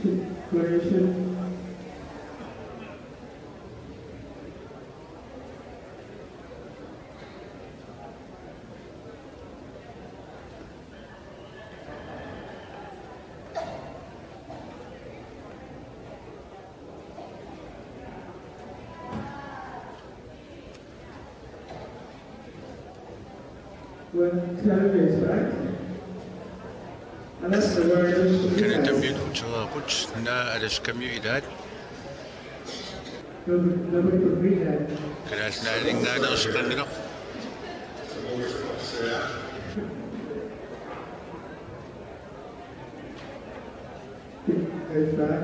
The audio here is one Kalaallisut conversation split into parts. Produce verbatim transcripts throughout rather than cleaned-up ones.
Declaration. Well, tell me, right? Unless the word is Kanatammiut utereerput, naa Alaskamiut ilaat. Nobody, nobody could read that. Kalaallit Nunaanninngaanneersoqarniloq. It's back.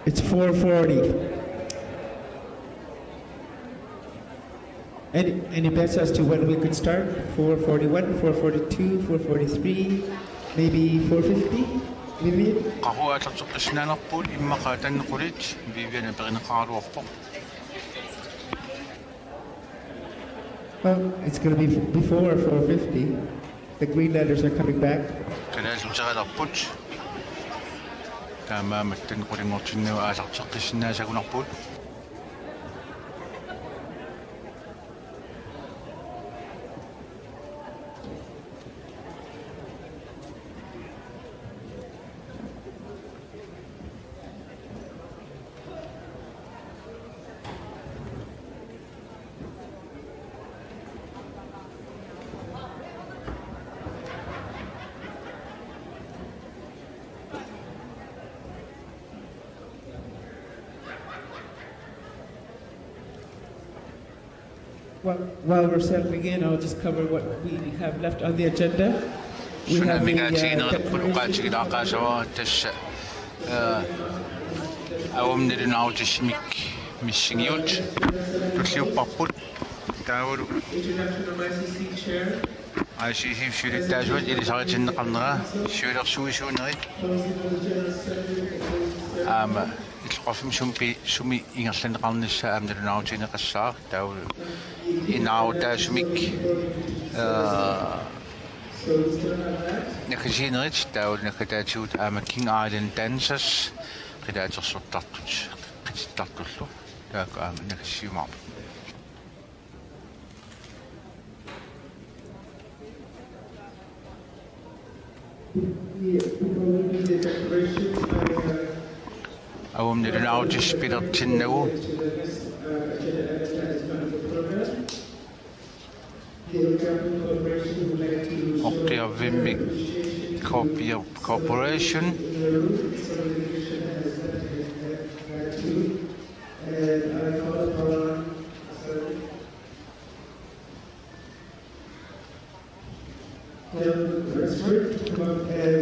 It's four forty. Any, any bets as to when we could start? Four forty-one, four forty-two, four forty-three, maybe four fifty, maybe? Qanoq aallarteqqissinnaanerput immaqa tannequlit Vivian aperineqaraluarpoq. Well, it's gonna be before four fifty. The Greenlanders are coming back. Kalaallit utereerput. Taamaammat tannequlinngortinnagu aallarteqqissinnaasagunarpugut. Well, while we're settling in, I'll just cover what we have left on the agenda. We have the, uh, Tsunamigaatigineqarput declaration. Oqaatigilaaqaasavara tassa, eh, avammut nalunaarutissumik missingiut tulliupparput taavalu International I C C Chair. I C C siulittaasuat ilisaritinneqarnera siulersuisuunerit aamma illoqarfimmi sumi pi-, sumi ingerlanneqarnissaa aamma nalunaarutigineqassaaq taavalu inaarutaasumik, aa, naggasiinerit taavalu naggataatigut aamma King Island Dancers qilaatersortartut qitittartullu taakku aamma naggasiumaarput. Avammut nalunaarutissaq pilersinnagu. Oqarfimmik Corpia-, Corporation.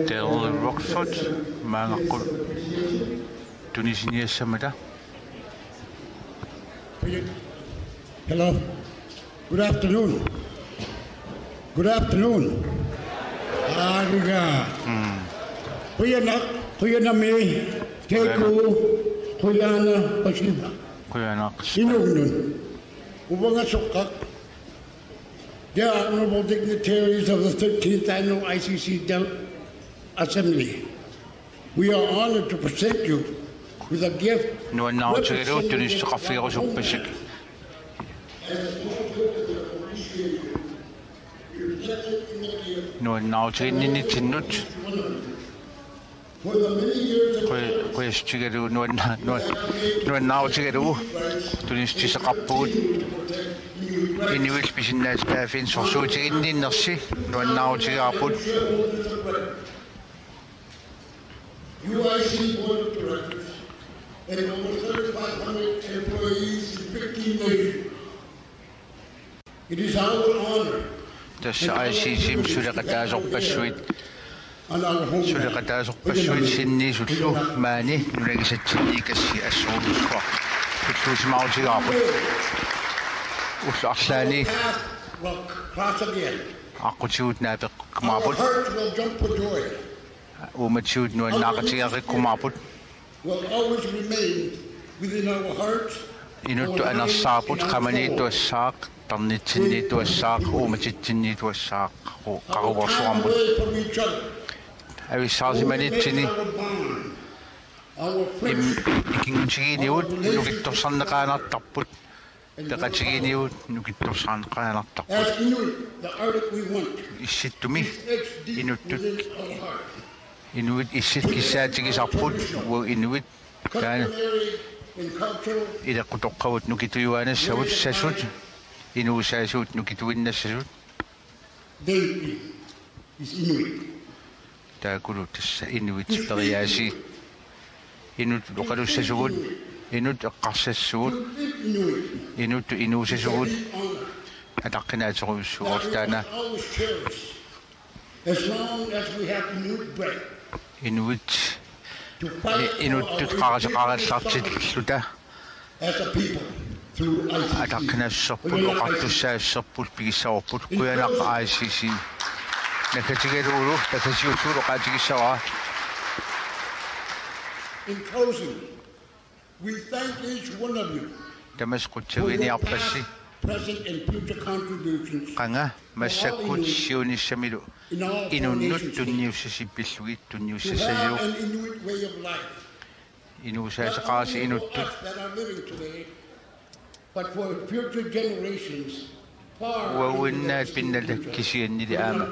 Del Rockford, maangaqqut tunisiniassammata. Hello. Good afternoon. Good afternoon. Aariga. Mm. Qujanaq, qujanami, Teku, qujanaq, qujanaq. Qujanaq. Inunnut. Uanga Soqqaq. Dear honorable dignitaries of the thirteenth annual I C C Del Assembly, we are honored to present you with a gift. Nuannaarutigalugu tunisisoqarfigerusuppassi. Nuannaarutiginninnitsinnut. Quja-, qujassutigalugu nuanna-, nuan-, nuannaarutigalugu tunisisoqarpugut. Inuit pisinnaatitaaffii sorsuutiginninnersi nuannaarutigaarput. U I C board of directors and over thirty-five hundred employees in fifteen nations. It is our honor. Tassa I C C-mi suleqataasorpassuit, suleqataasorpassuit sinniisullu maani nunagisatsinniikassi assorujussuaq tulluusimaarutigaarput. Ullut arlaanni aqqutigut naapeqqikkumaarput. Uummatigut nuannaaqatigeqqikkumaarput. Inuttut anersaarput, qamaniittuassaaq, tarnitsinniittuassaaq, uummatitsinniittuassaaq, qaqugorsuarmut. Avissaarsimanitsinni im-, ikinngutiginigut nukittorsarneqaannartarput. Peqatigiinnigut nukittorsarneqaannartarput. Issittumi inuttut, inuit issit kissaatigisarput, uagut inuit taanna ileqqutoqqavut nukitujuaannassavut, sasut inuusaasugut nukituinnassasut. Taakkulu tassa inuit periaasii. Inuttut oqalussasugut, inuttut eqqarsassugut, inuttut inuusasugut, ataqqinaaterujussaagut taanna. As long as we have Inuit breath, inuit, i-, inuttut qaraseqarallartilluta ataqqinassuserput, oqartussaassuserput pigissavarput. Qujanaq I C C. Naggatigalugu tassanilu oqaatigissavara. In closing, we thank each one of you. Tamassi qutsaviginiarpassi. Present and future contributions. Qanga massakkut siunissamilu inunnut tunniussasipillugit tunniussassagiuk. Inuusaateqarasi inuttut. Uaguinnaat pinnata kisiannili aamma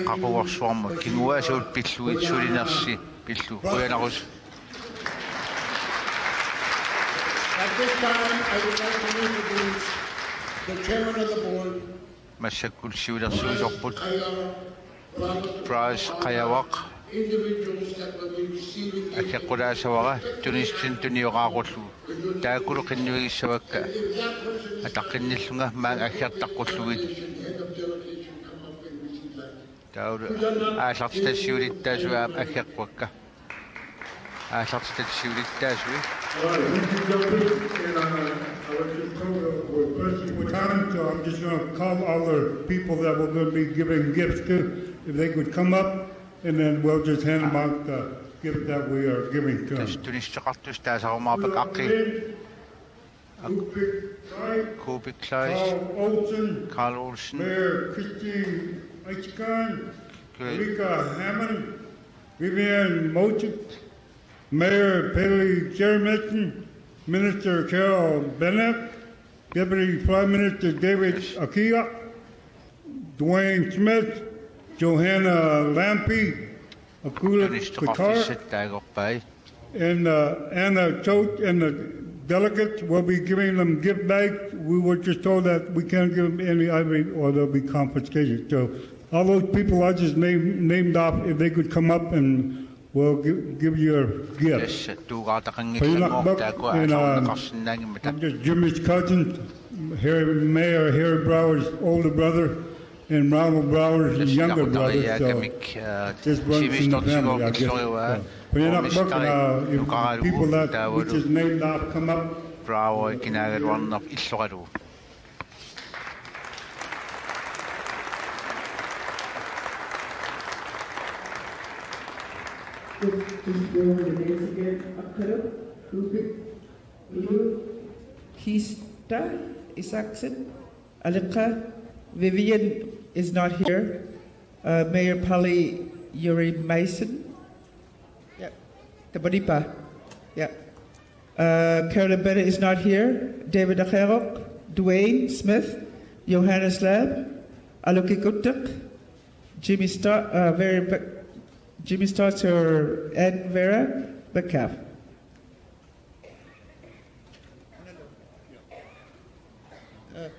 qaqugorsuarmut kinguaassavut pillugit sulinersi pillugu. Qujanarsuaq. At this time, I would like to introduce the chairman of the board, Massakkut siulersuisorput Price Qajavaq akeqqulaassavara tunissutitut tunioraaqullugu. Taakkulu qinnuigissavakka ataqqinnillunga maanga aggertaqqullugit. Taavalu aallartitassat siulittaasuat aamma aggeqquakka. Aallartitassat siulittaasuat. All right, thank you, Doctor. And, uh, I would just call the, we're pressing for time, so I'm just gonna call all the people that we're gonna be giving gifts to, if they could come up, and then we'll just hand them out the gift that we are giving to them. Tassa tunissutissaqartussat taasarumaarpakka aqqi. Kubik Kleist, Carl Olsen, Mayor Christine Aichikan, Rika Hammond, Vivian Mojic, Mayor Paley Jeremiassen, Minister Carol Bennett, Deputy Prime Minister David Akia, Dwayne Smith, Johanna Lampe, Akula Qatar, and, uh, Anna Choate, and the delegates will be giving them gift bags. We were just told that we can't give them any ivory or they'll be confiscated. So all those people I just named, named off, if they could come up and we'll give, give you a gift. Yes, tuugaataqanngillat. Payunaqpak, and, um, I'm just Jimmy's cousin, Harry, Mayor Harry Brower's older brother, and Ronald Brower's younger brother, so this runs in the family, I guess. So, qujanarsuaq, uh, if people that we just named off come up. Bravo, ikinaagaluarneq illoralu. Just, just go over the names again. Aqqalu, Rubik, Kista Isaksen, Aliqa, Vivian is not here. Uh, Mayor Polly Yuri Mason. Yep. Tabaripa. Yep. Uh, Carolyn Bennett is not here. David Akerok, Dwayne Smith, Johannes Lab, Aluki Kutik, Jimmy Star, uh, Vera, Be- Jimmy Starts or Ann Vera Metcalf. Uh,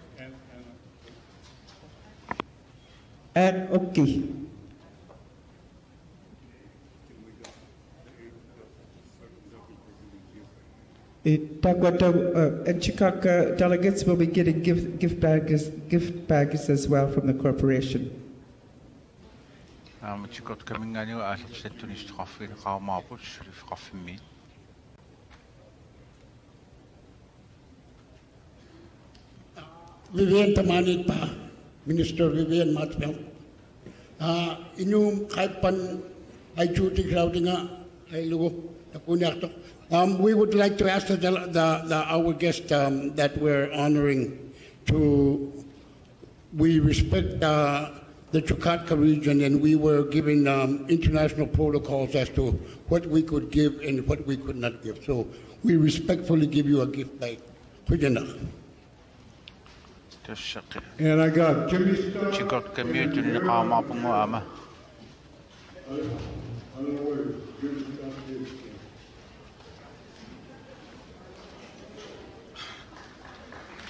Aat, okay. It, takuat, uh, and Chukotka delegates will be getting gift, gift bags, gift bags as well from the corporation. Aamma Chukotkaminngaanniit aallartitut tunisoqarfigineqarumaarput suliffeqarfimmiit. Vivian tamaaniippa, Minister Vivian Motzfeldt. Uh, inuup qaippan aitsuutik Lautinga ailugu takuniartoq. Um, we would like to ask the, the, the, our guest, um, that we're honoring to, we respect, uh, the Chukotka region, and we were given, um, international protocols as to what we could give and what we could not give. So we respectfully give you a gift bag. Qujanaq. Tassa qi- And I got Jimmy Star. Chukotkamiut tunineqarumaarpunga aamma.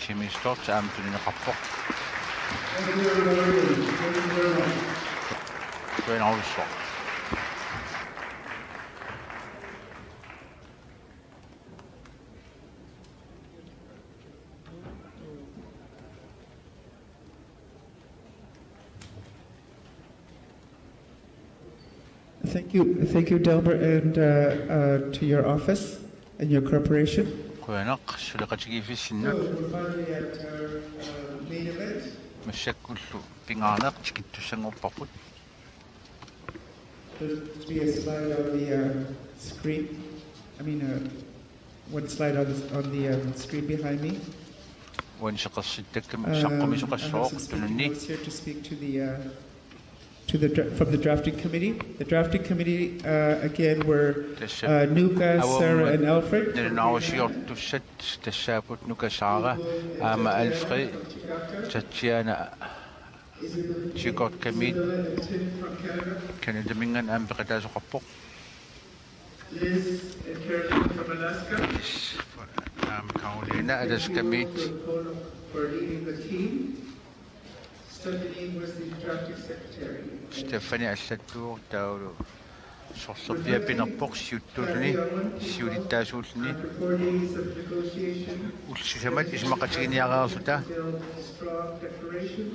Jimmy Storch aamma tunineqarpoq. Qujanarujussuaq. Thank you, thank you, Delbert, and, uh, uh, to your office and your corporation. Qujanaq suleqatigiiffissinnut. So, we're finally at our, uh, main event. Massakkullu pingaarneq tikittussanngorparput. There'll be a slide on the, uh, screen. I mean, uh, one slide on the, on the, um, screen behind me. Uani seqersittakkami. Um, saqqumisoqassaaq tununni. I have some speaking notes here to speak to the, uh, to the dra-, from the drafting committee. The drafting committee, uh, again, were, uh, Nuka, Sarah, and Alfred. Nalunaarusiortussat tassaapput Nuka, Sarah, aamma Alfred, Tatjana, Chukotkamiit, Canadaminngaanniit aamma peqataasoqarpoq. Liz and Carolina from Alaska. Liz, aamma Carolina Alaskamiit. Stephanie was the drafting secretary. Stephanie allattuuvoq taavalu sorlerpiaq pinerpoq siuttuulluni, siulittaasuulluni. After four days of negotiation, ullut sisamat isumaqatiginiareerluta. Build a strong declaration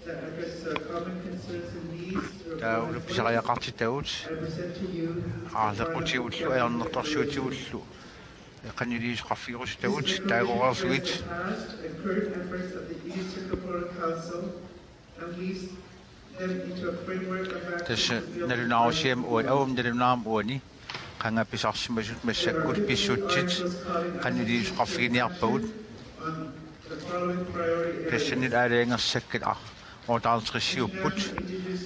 that addresses our common concerns and needs through a taavalu pisariaqartitagut, aarleqqutigullu ajornartorsiutigullu qanoq iliuuseqarfigerusutagut taagoreerlugit. Tassa nalunaarusiami uani, aamma nalunaarami uani, qanga pisarsimasut massakkut pissutsit qanoq iliuuseqarfiginiarpagut. Tassanilu aalajangersakkat a-, otteoghalvtredsiupput,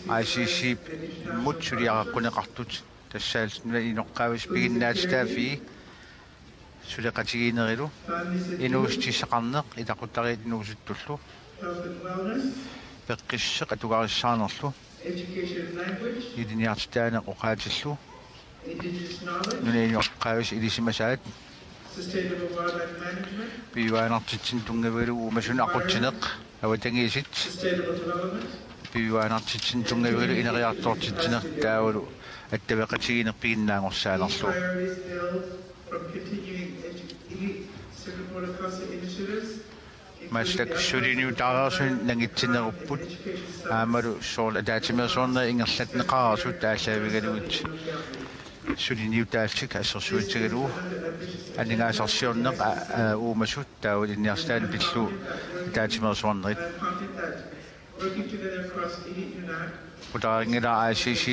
I C C-mut suliaqquneqartut. Tassaallu nunap inoqqaavisa piginnaatitaaffii suleqatigiinnerilu inuussutissaqarneq ilaqutariit inuusuttullu, peqqissuseq atugarissaarnerlu, ilinniartitaaneq oqaatillu, nunap inoqqaavisa ilisimasaat, piujuaannartitsineq tunngavigalugu uumasunut aqutsineq, avatangiisit, piujuaannartitsineq tunngavigalugu ineriartortitsineq taavalu attaveqatigiinneq piginnaanngorsaanerlu. Massakkut suliniutaareersuni nangitsinnerupput, aammalu soorlu ataatsimeersuarnerit ingerlanneqareersut aallaavigalugit suliniutaallutik assersuutigalugu aningaasarsiorneq, a-, a-, uumasut taavalu ilinniartitaaneq pillugu ataatsimeersuarnerit. Qutarinngilara I C C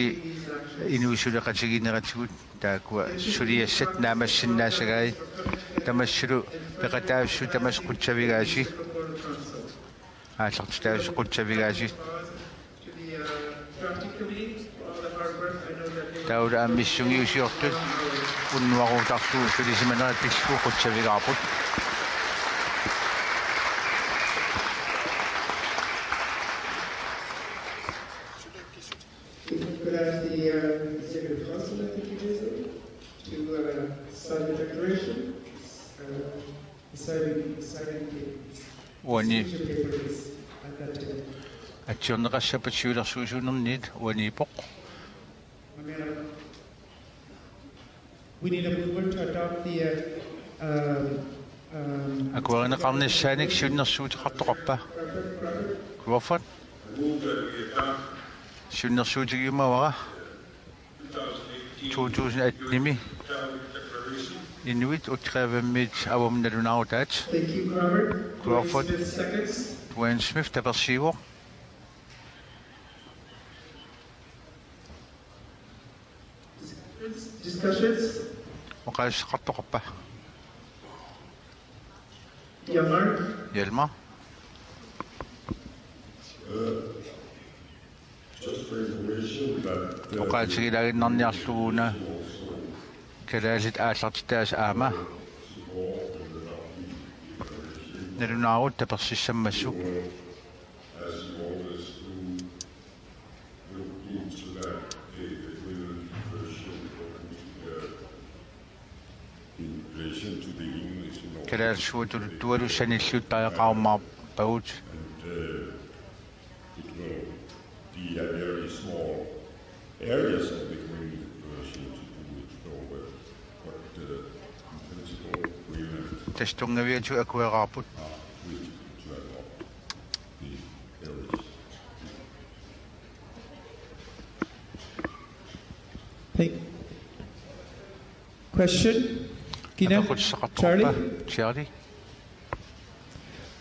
inuit suleqatigiinneratigut taakkua suliassat naammassinnaassagaat, tamassalu peqataasut tamassi qutsavigaasi, aallartitaasut qutsavigaasi. Taavalu aamma missingiusiortut unnuaruutarlu sulisimanerat pillugu qutsavigaarput. If we could ask the, uh, Executive Council, I think it is, to, uh, sign the declaration. Uh, signing, signing the Uani signature paper is at that table. Atsiorneqassappat siulersuisuunerniit uaniippoq. We need a mover to adopt the, uh, um, um, Akuerineqarnissaanik siunnersuuteqartoqarpa? Crawford. Siunnersuutigiumavara. To tusind atten-imi inuit utkrævemmit avamut nalunaarutaat. Thank you, Robert. Crawford. Twenty-six seconds. Dwayne Smith tapersiivoq. Discussions? Oqaaseqartoqarpa? Hjalmar? Hjalmar. Just for information that uh, Oqaatigilaaginnarniarlugu una kalaallit aallartitaasa aamma nalunaarut tapersissammassuk. As you always do, look into that uh, agreement version uh, in relation to the English law. Kalaallisuutuluttualu sanilliuttariaqarumaarpagut. And uh, it will be a very small areas of the agreement version to do it over. But uh, in principle, agreement Tassa tunngaviatigut akueraarput. are free to adopt the areas. Hey. Question? Kina? Charlie? Apeqqutissaqartoqarpa? Charlie.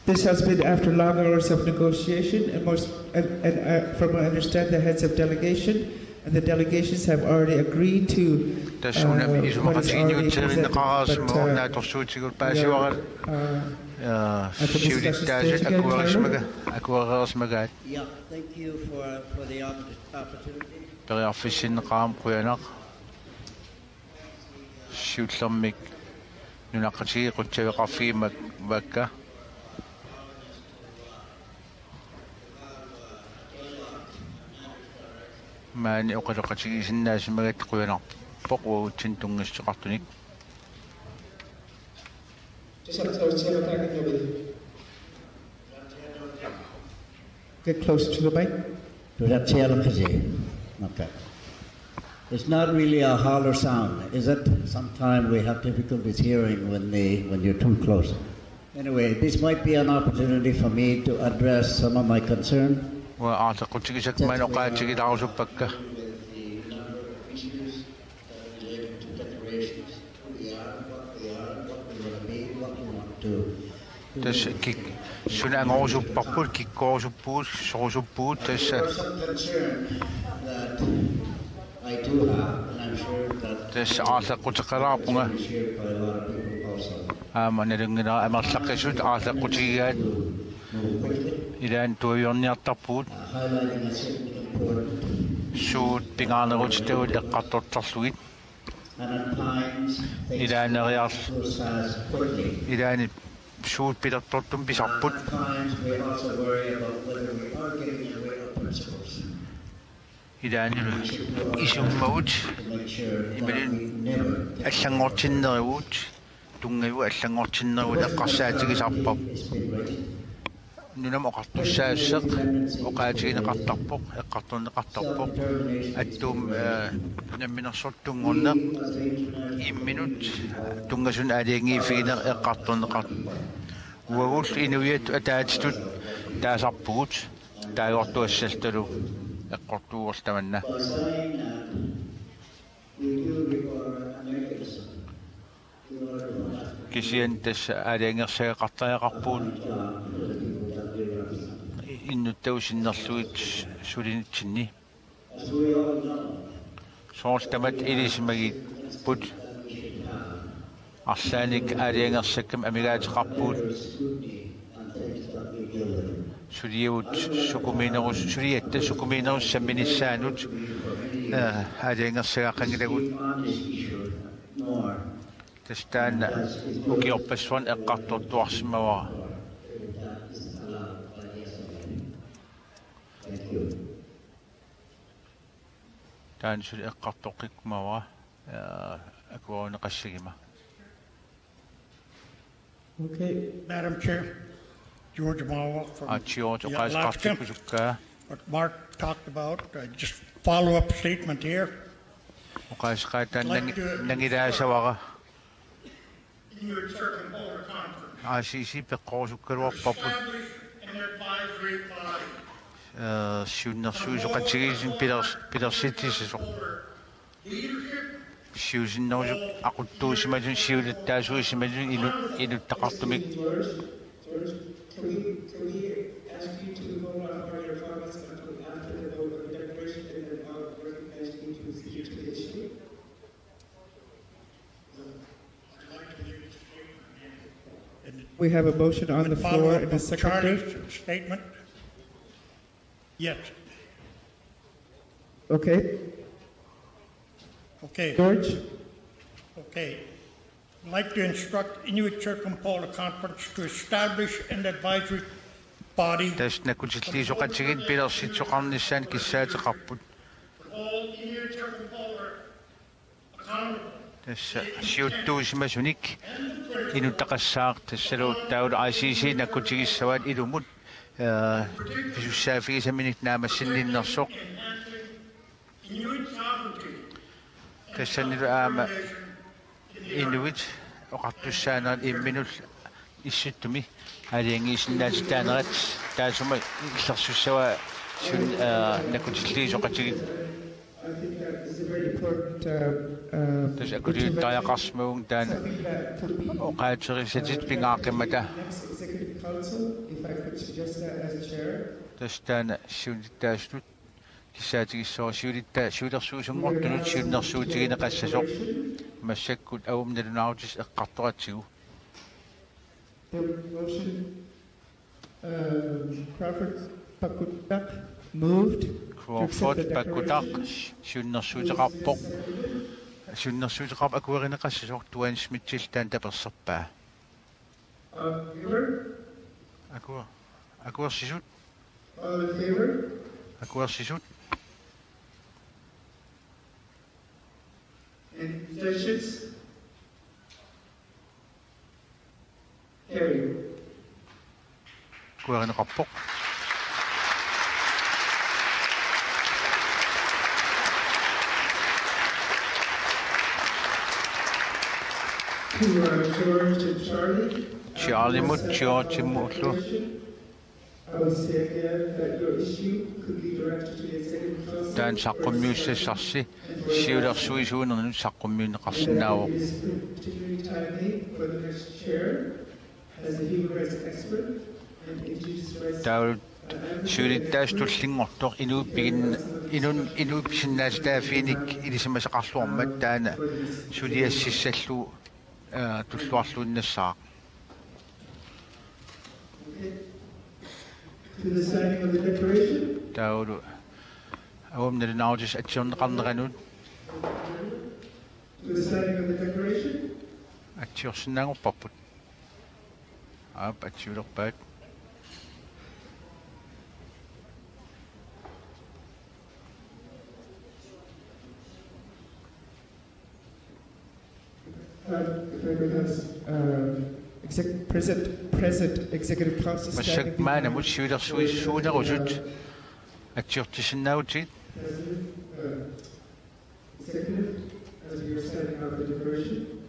This has been after long hours of negotiation, and most, and, and uh, from what I understand, the heads of delegation and the delegations have already agreed to Tassa una uh, what is already presented. isumaqatigiinniutsirinneqarsimavoq But, uh, naatsorsuutigut we are, paasivarat. uh, Ja, at the discussion stage siulittaasoq again, akuerismaga, Tyler? akuereersimagaat. Yeah, thank you for, for the oppor- opportunity. Periarfissinneqarama qujanaq. Siullermik nunaqqatigiit qutsaviqarfigimmavakka. Maani oqaloqatigiissinnaasimagatta qujanarpoq uagutsinnut tunngassuteqartunik. Just have to tell you about that. Get closer to the mic. Tusatsialaqisi. Okay. It's not really a hollow sound, is it? Sometimes we have difficulties hearing when the when you're too close. Anyway, this might be an opportunity for me to address some of my concern. Uanga aarleqqutigisakka maani oqaatigilaarusuppakka. Tassa kik-, suna angorusupparput, kikkorusuppugut, sorusuppugut, tassa. Some concern that I do have, and I'm sure that Tassa aarleqquteqalaarpunga. Shared by a lot of people also. Aamma nalunngilara amerlaqisut aarleqqutigigaat. Ilaanni tuaviorniartarpugut. Uh, highlighting a certain important Suut pingaarnerutitagut eqqartortarlugit. and at times things Ilaaneriarl- go sideways quickly. Ilaanni suut pilertortumik pisarput. At times we also worry about whether we are getting in the way of principles. Ilaanni isummagut To make sure that Imagine we never get allanngortinnerugut, tunngavigut allanngortinnerugut eqqarsaatigisarparput. It's been written. Nunami oqartussaassuseq oqaatigineqartarpoq, eqqartorneqartarpoq. Attuummik, eh, namminersortunngorneq imminut tunngasunik aalajangiiffigineq eqqartorneqartarpoq. Uagullu inuiattut ataatitut taasarpugut. Taagortuassalluta eqqortuuvoq tamanna. Kisianni tassa aalajangersagaqartariaqarpugut innuttagut sinnerlugit sulinitsinni. Soorlu tamatta ilisimagipput arlaannik aalajangersakkami amigaateqarpugut. Suliavut sukumiinerus-, suliatta sukumiinerusut samminissaannut, eh, aalajangersagaqanngilagut. Tassa taanna ukiorpassuarni eqqartortuarsimavara. Taanna suli eqqartoqqikkumavara, eh, akuerineqassaguma. Okay. Madam Chair, George Mawa from Aa, George, yeah, Alaska. Oqaaseqartikkusukkaa. What Mark talked about, uh, just follow-up statement here. Oqaaseqaat taanna nangi-, nangilaasavara. Inuit Circumpolar Conference. I C C peqqorusukkaluarparput. Establish an advisory body. Eh, siunnersuisoqatigiit pilers-, pilersitsissasoq. Siusinnerusukkut aquttuusimasut siulittaasuusimasut inu-, inuttaqartumik. First, first, can we, can we ask you to hold off on your comments until after the vote on the declaration, and then I'll recognize you to speak to the issue? We have a motion on the floor and a seconder. Charlie's statement? Yes. Okay. Okay. George? Okay. I'd like to instruct Inuit Circumpolar Conference to establish an advisory body. Tassa nakkutilliisoqatigiit pilersitsisoqarnissaannik kissaateqarput. Hold Inuit Circumpolar accountable. Tassa siuttuusimasunik inuttaqassaaq, tassalu taavalu I C C nakkutigissavaat ilumut, eh, pisussaaffigisaminik naammassinninnersoq. Tassanilu aamma inuit oqartussaanerat imminut issittumi aalajangiisinnaatitaanerat taassuma illersussavaa sun, eh, nakkutilliisoqatigiit. I think that is a very important, uh, uh, tassa intervention. Akuliuttariaqarsimavunga taanna, something that could be oqaatigerisatit pingaaqimmata. Next executive council, if I could suggest that as chair. Tassa taanna siulittaasutut kissaatigissavarput siulitta-, siulersuisunngortunut siunnersuutigineqassasoq. Massakkut avamma nalunaarutissaq eqqartoratsigu. The motion, um, Crawford Pakutak moved to accept the declaration. Crawford Pakutak siunnersuuteqarpoq. Siunnersuuteqarpoq akuerineqassasoq, Tuan Schmidtillu taanna taperserpaa. All in favor? Akuer-, akuersisut? All in favor? Akuersisut? Any abstentions? Carried. Akuerineqarpoq. To, uh, George and Charlie. Charlie-mut, George-imullu. I would say again that your issue could be directed to the executive council. Taanna saqqummiussassarsi siulersuisuunernut saqqummiunneqarsinnaavoq. And that it is particularly timely for the next chair as a human rights expert and indigenous rights, taavalu uh, advocate. Siulittaasut tullinngortoq inuit pigin-, inun-, inuit pisinnaatitaaffiinik ilisimasaqarluarmat taanna suliassissallugu, eh, tulluarluinnassaaq. To the signing of the declaration. Taavalu avamma nalunaarutissaq atsiorneqarneranut. To the signing of the declaration. Atsiorsinnaanngorparput. Aap, atsiulerpaat. Uh, if I may ask, uh, exec-, present, present executive council standing behind. Massakkut maannamut siulersuisuunerusut atsiortissinnaavutit. President, uh, executive, as we are signing out the declaration.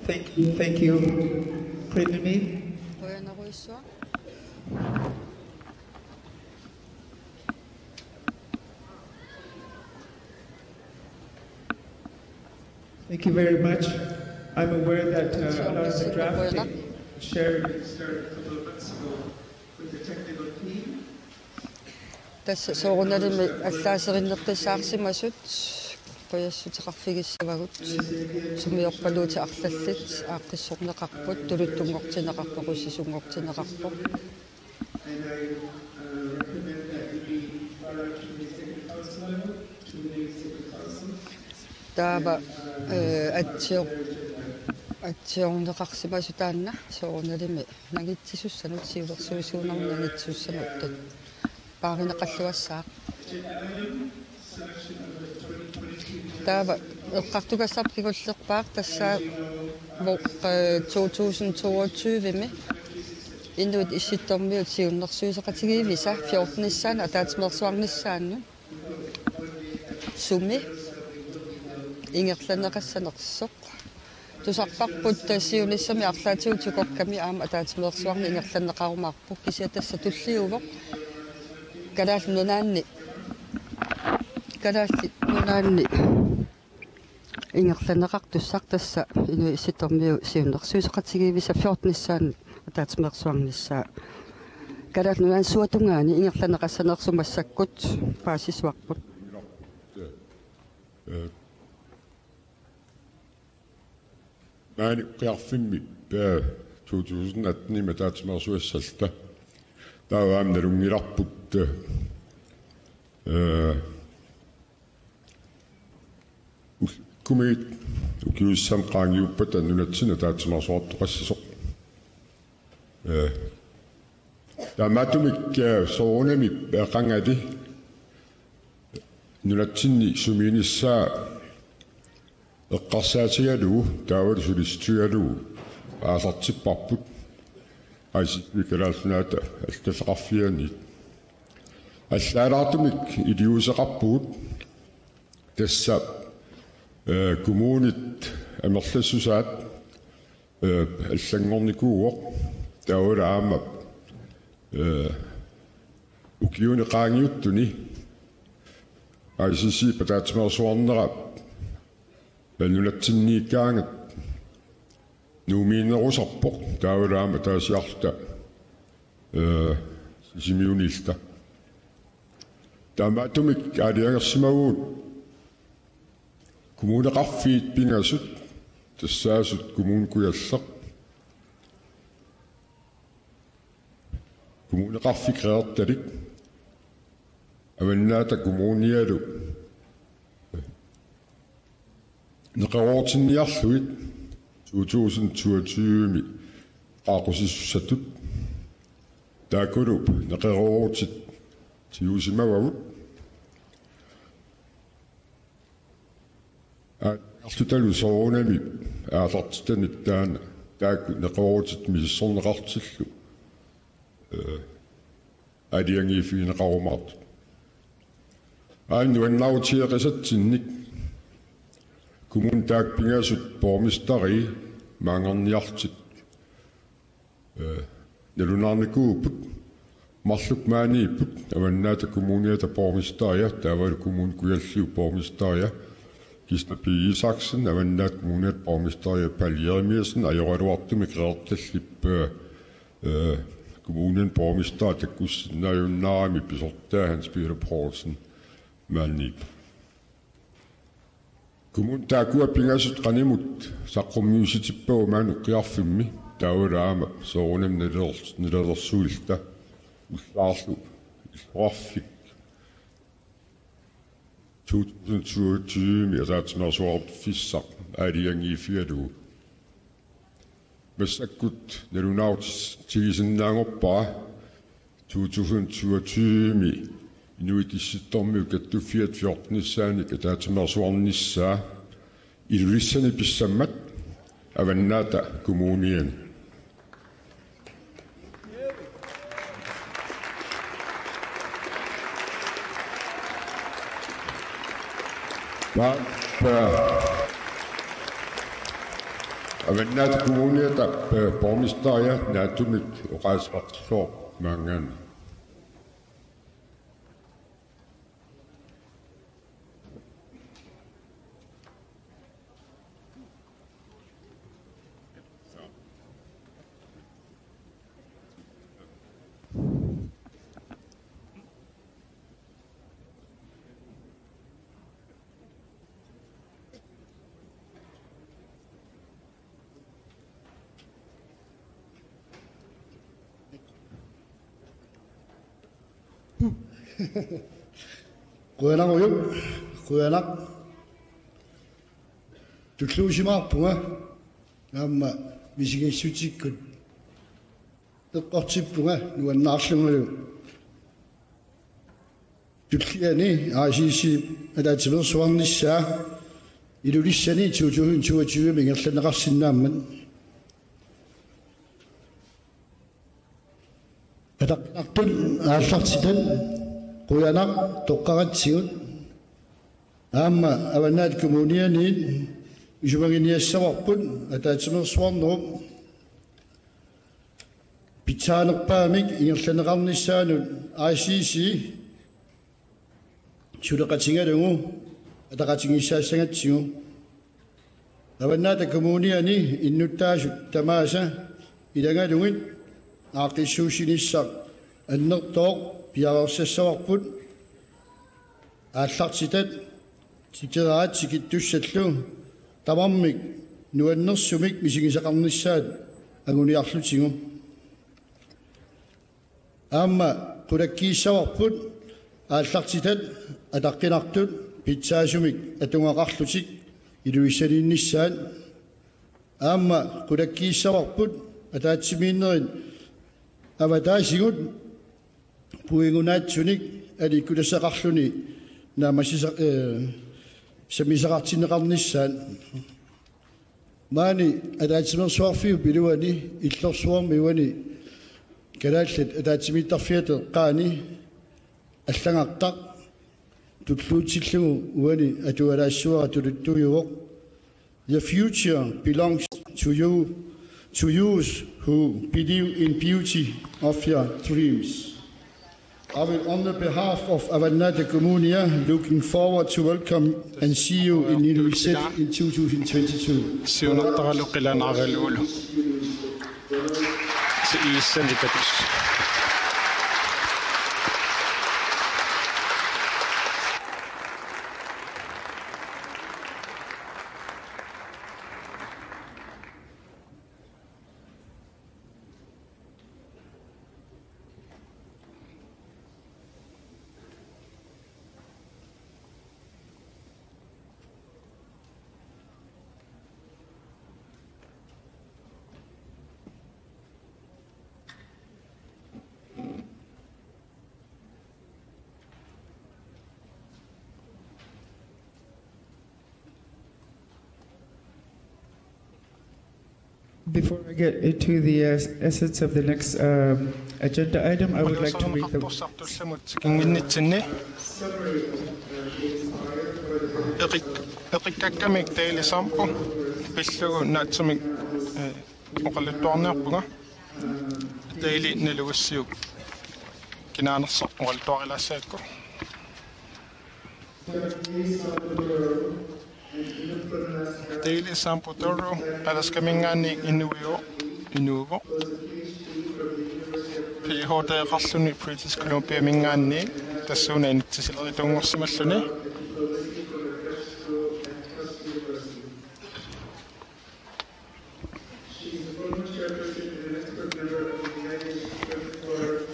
Thank you, thank you, Brittany. Qujanarujussuaq. Thank you very much. I'm aware that uh, a lot of the drafting sharing started a couple of months ago with the technical team. Tassa soorunalimi allaaserinneqqissaarsimasut qujassuteqarfigissavagut, sumiorpaluutit arlallit aaqqissorneqarput, tuluttunngortinneqarpoq, ussisunngortinneqarpoq. Taava, eh, atsior-, atsiorneqarsimasoq taanna soorunalimi nangitsisussanut, siulersuisunut nangitsisussanut paarineqarluassaaq. Taava eqqartugassarput kingullerpaaq tassaavoq, eh, to tusind toogtyve-mi Inuit Issittormiut siunnersuisoqatigiivisa fjortenissaanut ataatsimeersuarnissaanut sumi ingerlanneqassanersoq. Tusarparput siunissami arlaatigut tikokkami aamma ataatsimeersuarneq ingerlanneqarumaarpoq, kisianni tassa tulliuvoq Kalaallit Nunaanni, Kalaallit Nunaanni ingerlanneqartussaq, tassa Inuit Issittormiut siunnersuisoqatigiivisa fjortenissaanut ataatsimeersuarnissaa Kalaallit Nunaanni suatungaani ingerlanneqassanersoq massakkut paasissuarput. Maani ukiarfimmi, eh, to tusind atten-imi ataatsimeersuassalluta. Taava aamma nalunngilarput, eh, ullumikkut ukiussamik qaangiuppata nunatsinni ataatsimeersuartoqassasoq. Eh, taamaattumik, eh, soorunami, eh, qangali nunatsinni sumiinnissaa eqqarsaatigalugu taavalu sulissutigalugu aallartipparput I C C-p Kalaallit Nunaata allaffeqarfianiit. Allaalaartumik iliuuseqarpugut tassa, eh, kommunit amerlassusaat, eh, allanngornikuuvoq, taavalu aamma, eh, ukiuni qaangiuttuni I C C-p ataatsimeersuarnera nunatsinniikkaangat Nuummiinnerusarpoq, taavalu aamma ataasiarluta, eh, Sisimiuniilluta. Taamaattumik aalajangersimavugut kommuneqarfiit pingasut, tassaasut Kommune Kujalleq, Kommuneqarfik Qeqertalik, Avannaata Kommunialu neqeroorutinniarlugit to tusind toogtyve-mi qaaqqusisussatut, taakkulu neqeroorutit tigusimavagut. Aa, arlutalu soorunami aallartitanik taanna taakku neqeroorutit misissorneqartillu, eh, aalajangiiffigineqarumaartut. Aamma nuannaarutigeqisatsinnik kommunit taakku pingasut borgmesterii maanngarniarlutik, eh, nalunaarnikuupput, marluk maaniipput, Avannaata Kommuniata borgmesteria, taavalu Kommune Kujalliup borgmesteria, Kisma P. Isaksen, Avannaata Kommuniata borgmesteria, Palle Jeremiassen, ajoraluartumik Qeqertallip, eh, eh, kommunini borgmesteri takkussinnaajunnaarami pisortaa Hans Peter Poulsen maaniipput. Kommunit taakkua pingasut qanimut saqqummiussitippagut maani ukiarfimmi, taavalu aamma soorunami nalilers-, nalilersuilluta, ullaarlu illoqarfik to tusind toogtyve-mi ataatsimeersuarfissaq aalajangiiffigalugu. Massakkut nalunaarutigisinnaanerpara to tusind toogtyve-mi Inuit Issittormiut Kattuffiat fjortenissaannik ataatsimeersuarnissaa Ilulissani pissammat Avannaata Kommuniani. Taava Avannaata Kommuniata, eh, borgmesteria naatsumik oqaaseqartilluarpoq maanngaanniit. Qujanaq, qujanaq. Tulluusimaarpunga aamma misigissutsikkut eqqortippunga nuannaarlungalu. Tulliani I C C ataatsimeersuarnissaa Ilulissani to tusind toogtyve ingerlanneqarsinnaammat. Ataqqinartut aallartitat qujanaq toqqagatsigut. Aamma Avannaata Kommunianiit isumaginiassavarput ataatsimeersuarnerup pitsaanerpaamik ingerlanneqarnissaanut I C C suleqatigalugu ataqatigiissaassagatsigu. Avannaata Kommuniani innuttaasut tamaasa ilagalugit aaqqissuussinissaq annertooq piareersassavarput. Aallartitat tikeraat tikittussallu tamarmik nuannersumik misigisaqarnissaat anguniarlutigu. Aamma qulakkiissavarput aallartitat ataqqinartut pitsaasumik atugaqarlutik Ilulissaniinnissaat. Aamma qulakkiissavarput ataatsimiinnerit avataasigut puigunaatsunik aliikkutassaqarluni naammassisa-, eh, sammisaqartinneqarnissaat. Maani ataatsimeersuarfiup iluani illorsuarmi uani kalaallit ataatsimiittarfiata eqqaani allagartaq tulluutsillugu uani atualaassuara tuluttuujuvoq: The future belongs to you, to those who believe in beauty of your dreams. I will, on the behalf of Avannaata Kommunia, looking forward to welcome and see you in Ilulissat in two thousand twenty-two. Siunertaralu qilanaaralugu. Si iissani tatus. Before I get into the, uh, essence of the next, um, agenda item, I would like to read the... Tullamut tikinnginnitsinni. Eqik-, eqikkakkamik Dale Sampo pillugu naatsumik, eh, oqaluttuarniarpunga. Dale nalugassiuk kinaanersoq oqaluttuarilaassagakku. Dale Sampo Toro, Alaskaminngaanniit inuuvoq, inuuvoq. P H D-qarluni British Columbiaminngaanniit tassuuna inissisilerituunngorsimalluni.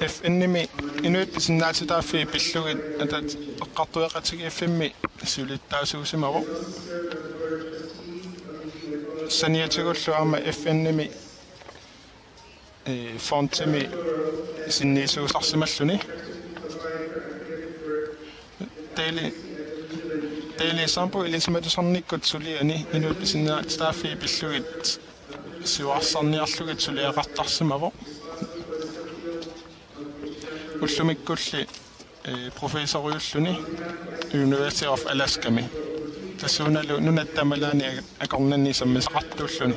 F N-imi inuit pisinnaatitaaffii pillugit ataat eqqartueqatigiiffimmi siulittaasuusimavoq. Saniatigullu aamma F N-imi, eh, fondimi sinniisuusarsimalluni. Dale, Dale Sampo ilisimatusarnikkut suliani inuit pisinnaatitaaffii pillugit siuarsarniarlugit suliaqartarsimavoq. Ullumikkulli, eh, professoriulluni University of Alaskami. Tassuunalu nunatta tamalaani akornanni sammisaqartuulluni.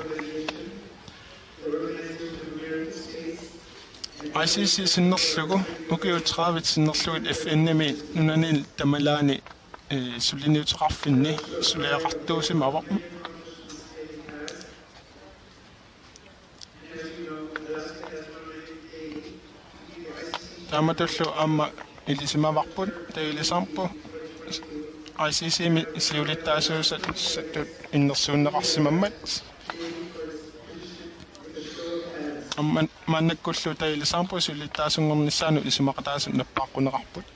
I C C sinnerlugu, ukiut tredive sinnerlugit F N-imi nunani tamalaani, eh, suliniuteqarfinni suliaqartuusimavoq. Taamatullu aamma ilisimavarput Dale Sampo I C C-mi siulittaasuusattut innersuunneqarsimammat. Aamma maannakkullu Dale Sampo siulittaasunngornissaanut isumaqataasut nappaaqquneqarput.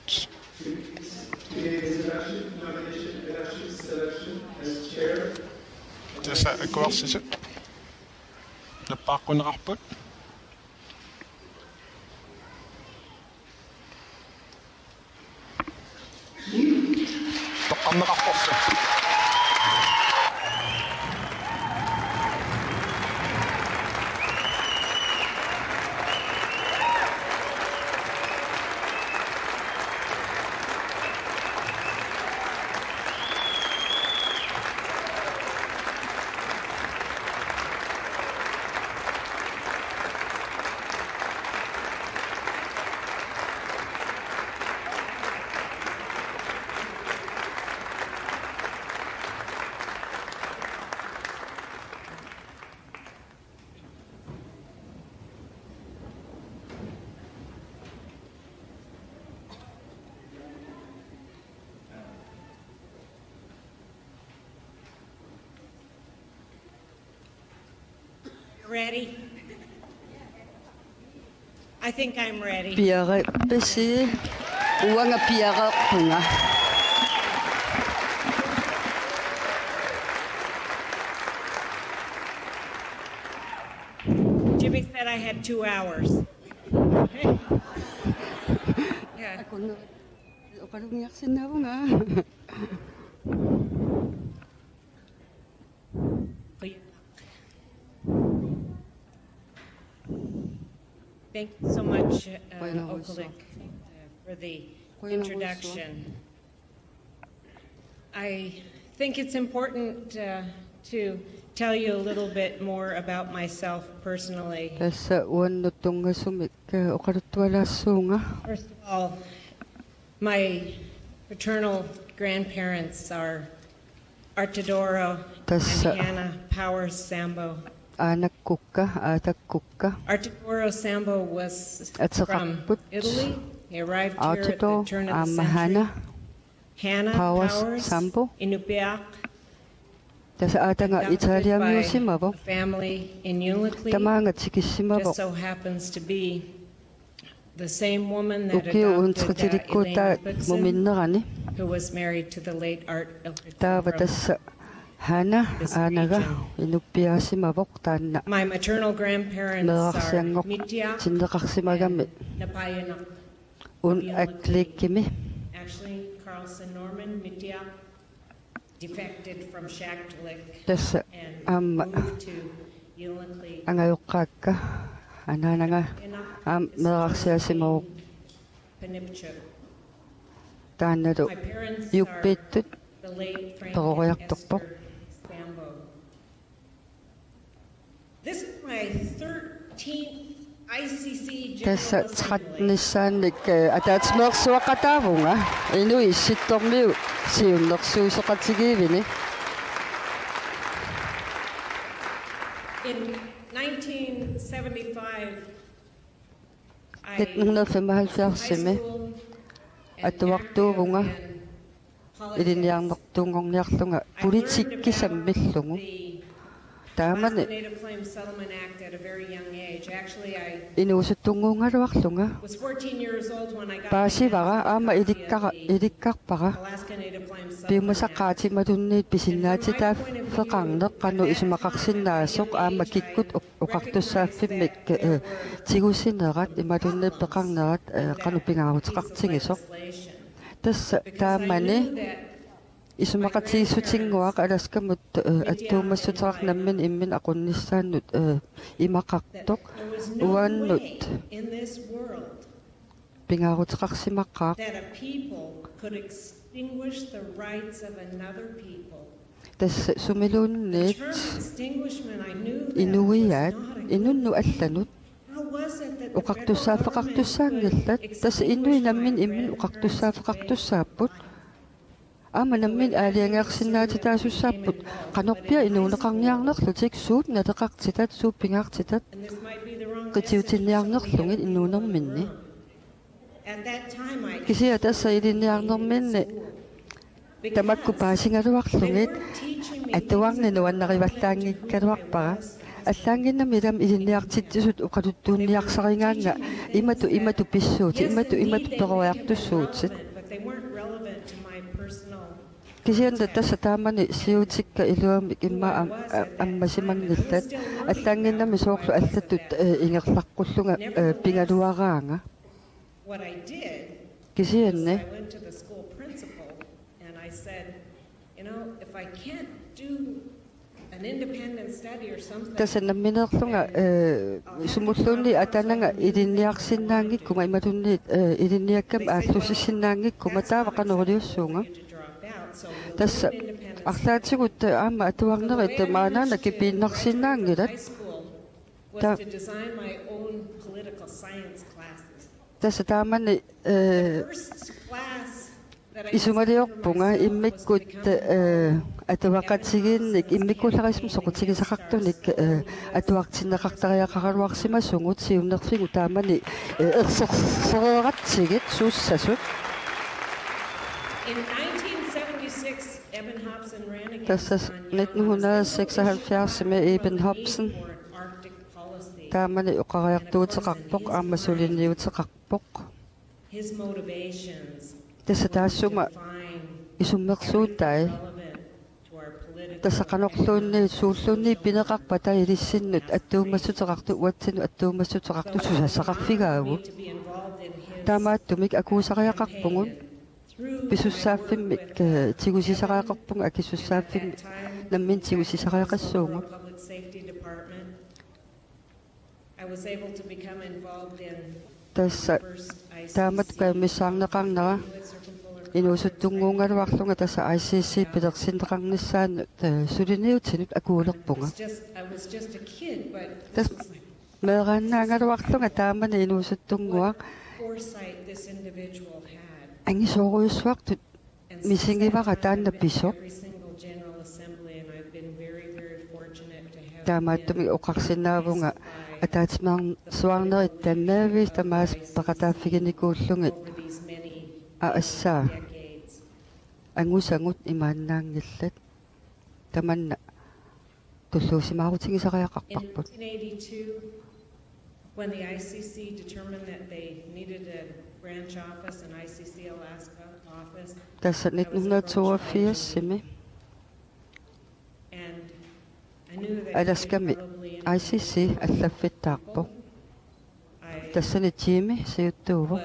Tassa akuersisut nappaaqquneqarput. Toqqarneqarporlu. Ready? I think I'm ready. Piareerpisi? Uanga piareerpunga. Jimmy said I had two hours. Yeah. Oqalugiarsinnaavunga. Thank you so much, uh, Okolik, uh, for the introduction. I think it's important, uh, to tell you a little bit more about myself personally. Tassa uannut tunngasumik, eh, oqaluttualaassuunga. First of all, my paternal grandparents are Artedoro and Hannah Powers Sambo. Aanakkukka, aatakkukka. Artedoro Sambo was from Italy. He arrived here at the turn of the century. Hannah Powers Sambo. Inupiaq. Tassa aataga Italiamiusimavoq. Tamaanga tikissimavoq. Just so happens to be the same woman that adopted, uh, Elaine Goodson, who was married to the late Art Elfridson. Ukiup untritilikkuutaat muminnerani. Taava tassa Hannah aanaga inuppiaasimavoq taanna. My maternal grandparents are Mitiaq and Napayanaq of Yunlak Lake. Meerarsianngoqqinneqarsimagami. Un Aklikimi. Actually, Carlson Norman Mitiaq defected from Shaktlik and moved to Yunlak Lake. Tassa aamma angajoqqaakka anaanaga aamma meerarsiasimavoq. Taannalu Yuppiittut peroriartorpoq. This is my thirteenth I C C General Assembly. Tassa tretten-issaannik, eh, ataatsimeersuaqataavunga, Inuit Issittormiut siunnersuisoqatigiivini. In nineteen seventy-five, nitten hundrede og femoghalvfjerdsimi atuartuuvunga ilinniarnertuunngorniarlunga politikki sammillugu. Taamani inuusuttunnguugaluarlunga paasivara aamma ilikkara, ilikkarpara piumasaqaatit imaluunniit pisinnaatitaaffeqarneq qanoq isumaqarsinnaasoq aamma kikkut oqartussaaffimmik, eh, tigusinerat imaluunniit peqarnerat, eh, qanoq pingaaruteqartigisoq. Tassa taamani isumaqatigiissutinnguaq Alaskamut, eh, attuumassuteqartoq nammineq imminut aqunnissaanut, eh, imaqartoq uannut pingaaruteqarsimaqaaq. That a people could extinguish the rights of another people. Tassa sumiluunniit inuiaat inunnut allanut oqartussaaffeqartussaanngillat. Tassa inuit namminneq imminnut oqartussaaffeqartussaapput. Aamma namminneq aalajangersinnaatitaasussaapput. Qanorpiaq inuuneqarniarnerlutik, suut naleqartitat, suut pingaartitat qitiutinniarnerlugit inuunerminni. Kisianni tassa ilinniarnerminni tamakku paasigaluarlugit atuarneq nuannarivallaanngikkaluarpara. Allaannginnami ilami ilinniartitsisut oqaluttuunniarsarigaannga imatut imatut pissuutit, imatut imatut peroriartussuutit. Kisianni tassa taamani siutikka iluamik immaqa am-, a-, ammasimanngillat. Allaannginnami soorlu allatut, eh, ingerlaqqullunga, eh, pigaluaraanga. Kisianni tassa nammineerlunga, eh, sumulluunniit atananga ilinniarsinnaanngikkuma imaluunniit, eh, ilinniakkama aallussissinnaanngikkuma taava qanoq iliussuunga. Tassa arlaatigut aamma atuarnerit maannakkut piinnarsinnaanngilat. Ta-, tassa taamani, eh, isumaliorpunga immikkut, eh, atuaqatigiinnik immikkuullarissumik soqutigisaqartunik, eh, atuartinneqartariaqaraluarsimasugut siunnerfigut taamani, eh, ersersereeratsigit suussasut. Tassa nitten hundrede seksoghalvfjerds-imi Eben Hopson taamani oqariartuuteqarpoq aamma suliniuteqarpoq. Tassa taassuma isummersuutai. Tassa qanorluunniit suulluunniit pineqarpa taava ilissinnut attuumassuteqartut, uatsinnut attuumassuteqartut susassaqarfigaagut. Taamaattumik akuusariaqarpugut pisussaaffimmik, eh, tigusisariaqarpugut akisussaaffimmik namminneq tigusisariaqassuugut. Tassa taamatut kajumissaarneqarnera inuusuttunnguugaluarlunga tassa I C C pilersinneqarnissaanut, eh, suliniutinut akuulerpunga. Tassa meeraannaagaluarlunga taamani inuusuttunnguaq angisoorujussuartut misigivara taanna pisoq. Taamaattumik oqarsinnaavunga ataatsimeersuarnerit tamaasa tamaasa peqataaffiginikuullugit aassaa angusagut imaannaanngillat. Tamanna tulluusimaarutigisariaqarparput. When the I C C determined that they needed a branch office, an I C C Alaska office, tassa nitten hundrede toogfirs-imi Alaskami I C C allaffittaarpoq. Tassani Jimmy siuttuuvoq.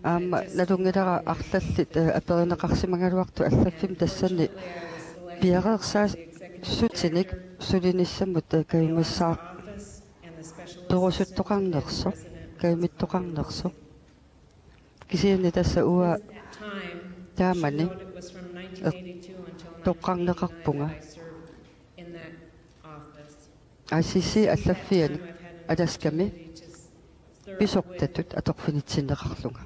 Aamma nalunngilara arlallit, eh, aperineqarsimagaluartut allaffimmi tassani piareersaassutinik sulinissamut, eh, kajumissaartorusuttoqarnersoq, kajumittoqarnersoq. Kisianni tassa uanga taamani, eh, toqqarneqarpunga. I C C allaffiani Alaskami pisortatut atorfinitsinneqarlunga.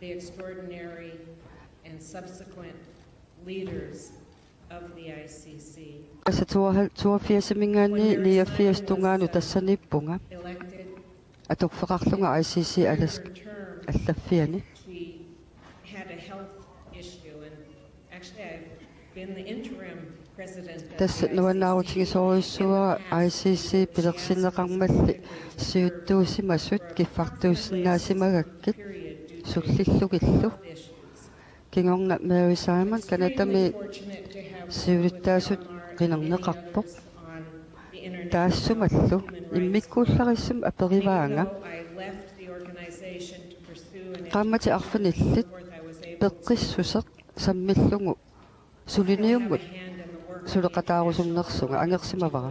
Tassa toogfirs-imiingaanniit niogfirsip tungaanut tassaniippunga atorfeqarlunga I C C Alaska allaffiani. Tassa nuannaarutigisorujussuuara I C C pilersinneqarmalli siuttuusimasut kiffartuussinnaasimagakkit sullillugillu. Kingorna Mary Simon Canadami siulittaasut qinerneqarpoq. Taassumalu immikkuullarissumik aperivaanga qaammatit arfinillit peqqissuseq sammillugu suliniummut suleqataarusunnersunga angersimavara.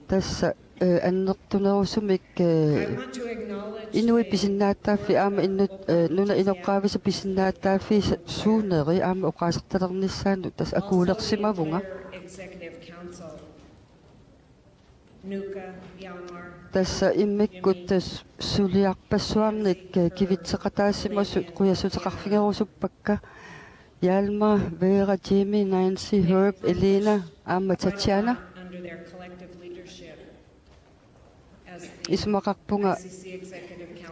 Tassa, eh, annertunerusumik, eh, inuit pisinnaatitaaffii aamma innut, eh, nunap inoqqaavisap pisinnaatitaaffii suuneri aamma oqaasertalernissaannut tassa akuulersimavunga. Tassa immikkut tassa suliarpassuarnik kivitseqataasimasut qujassuteqarfigerusuppakka: Hjalmar, Vera, Jimmy, Nancy, Herb, Elina aamma Tatjana. Isumaqarpunga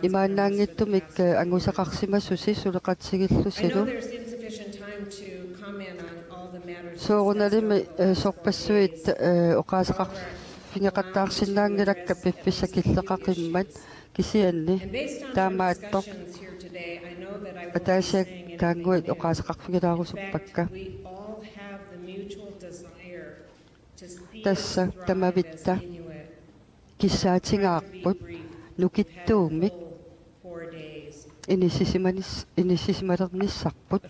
imaannaanngitsumik angusaqarsimasusi suleqatigiillusilu. Soorunalimi, eh, sorpassuit, eh, oqaaseqarfigeqattaarsinnaanngilakka piffissaq killeqaqimmat, kisianni taamaattoq ataasiakkaannguit oqaaseqarfigilaarusuppakka. Tassa tamavitta kissaatigaarput, nukittuumik inissisimanis-, inississimalernissarput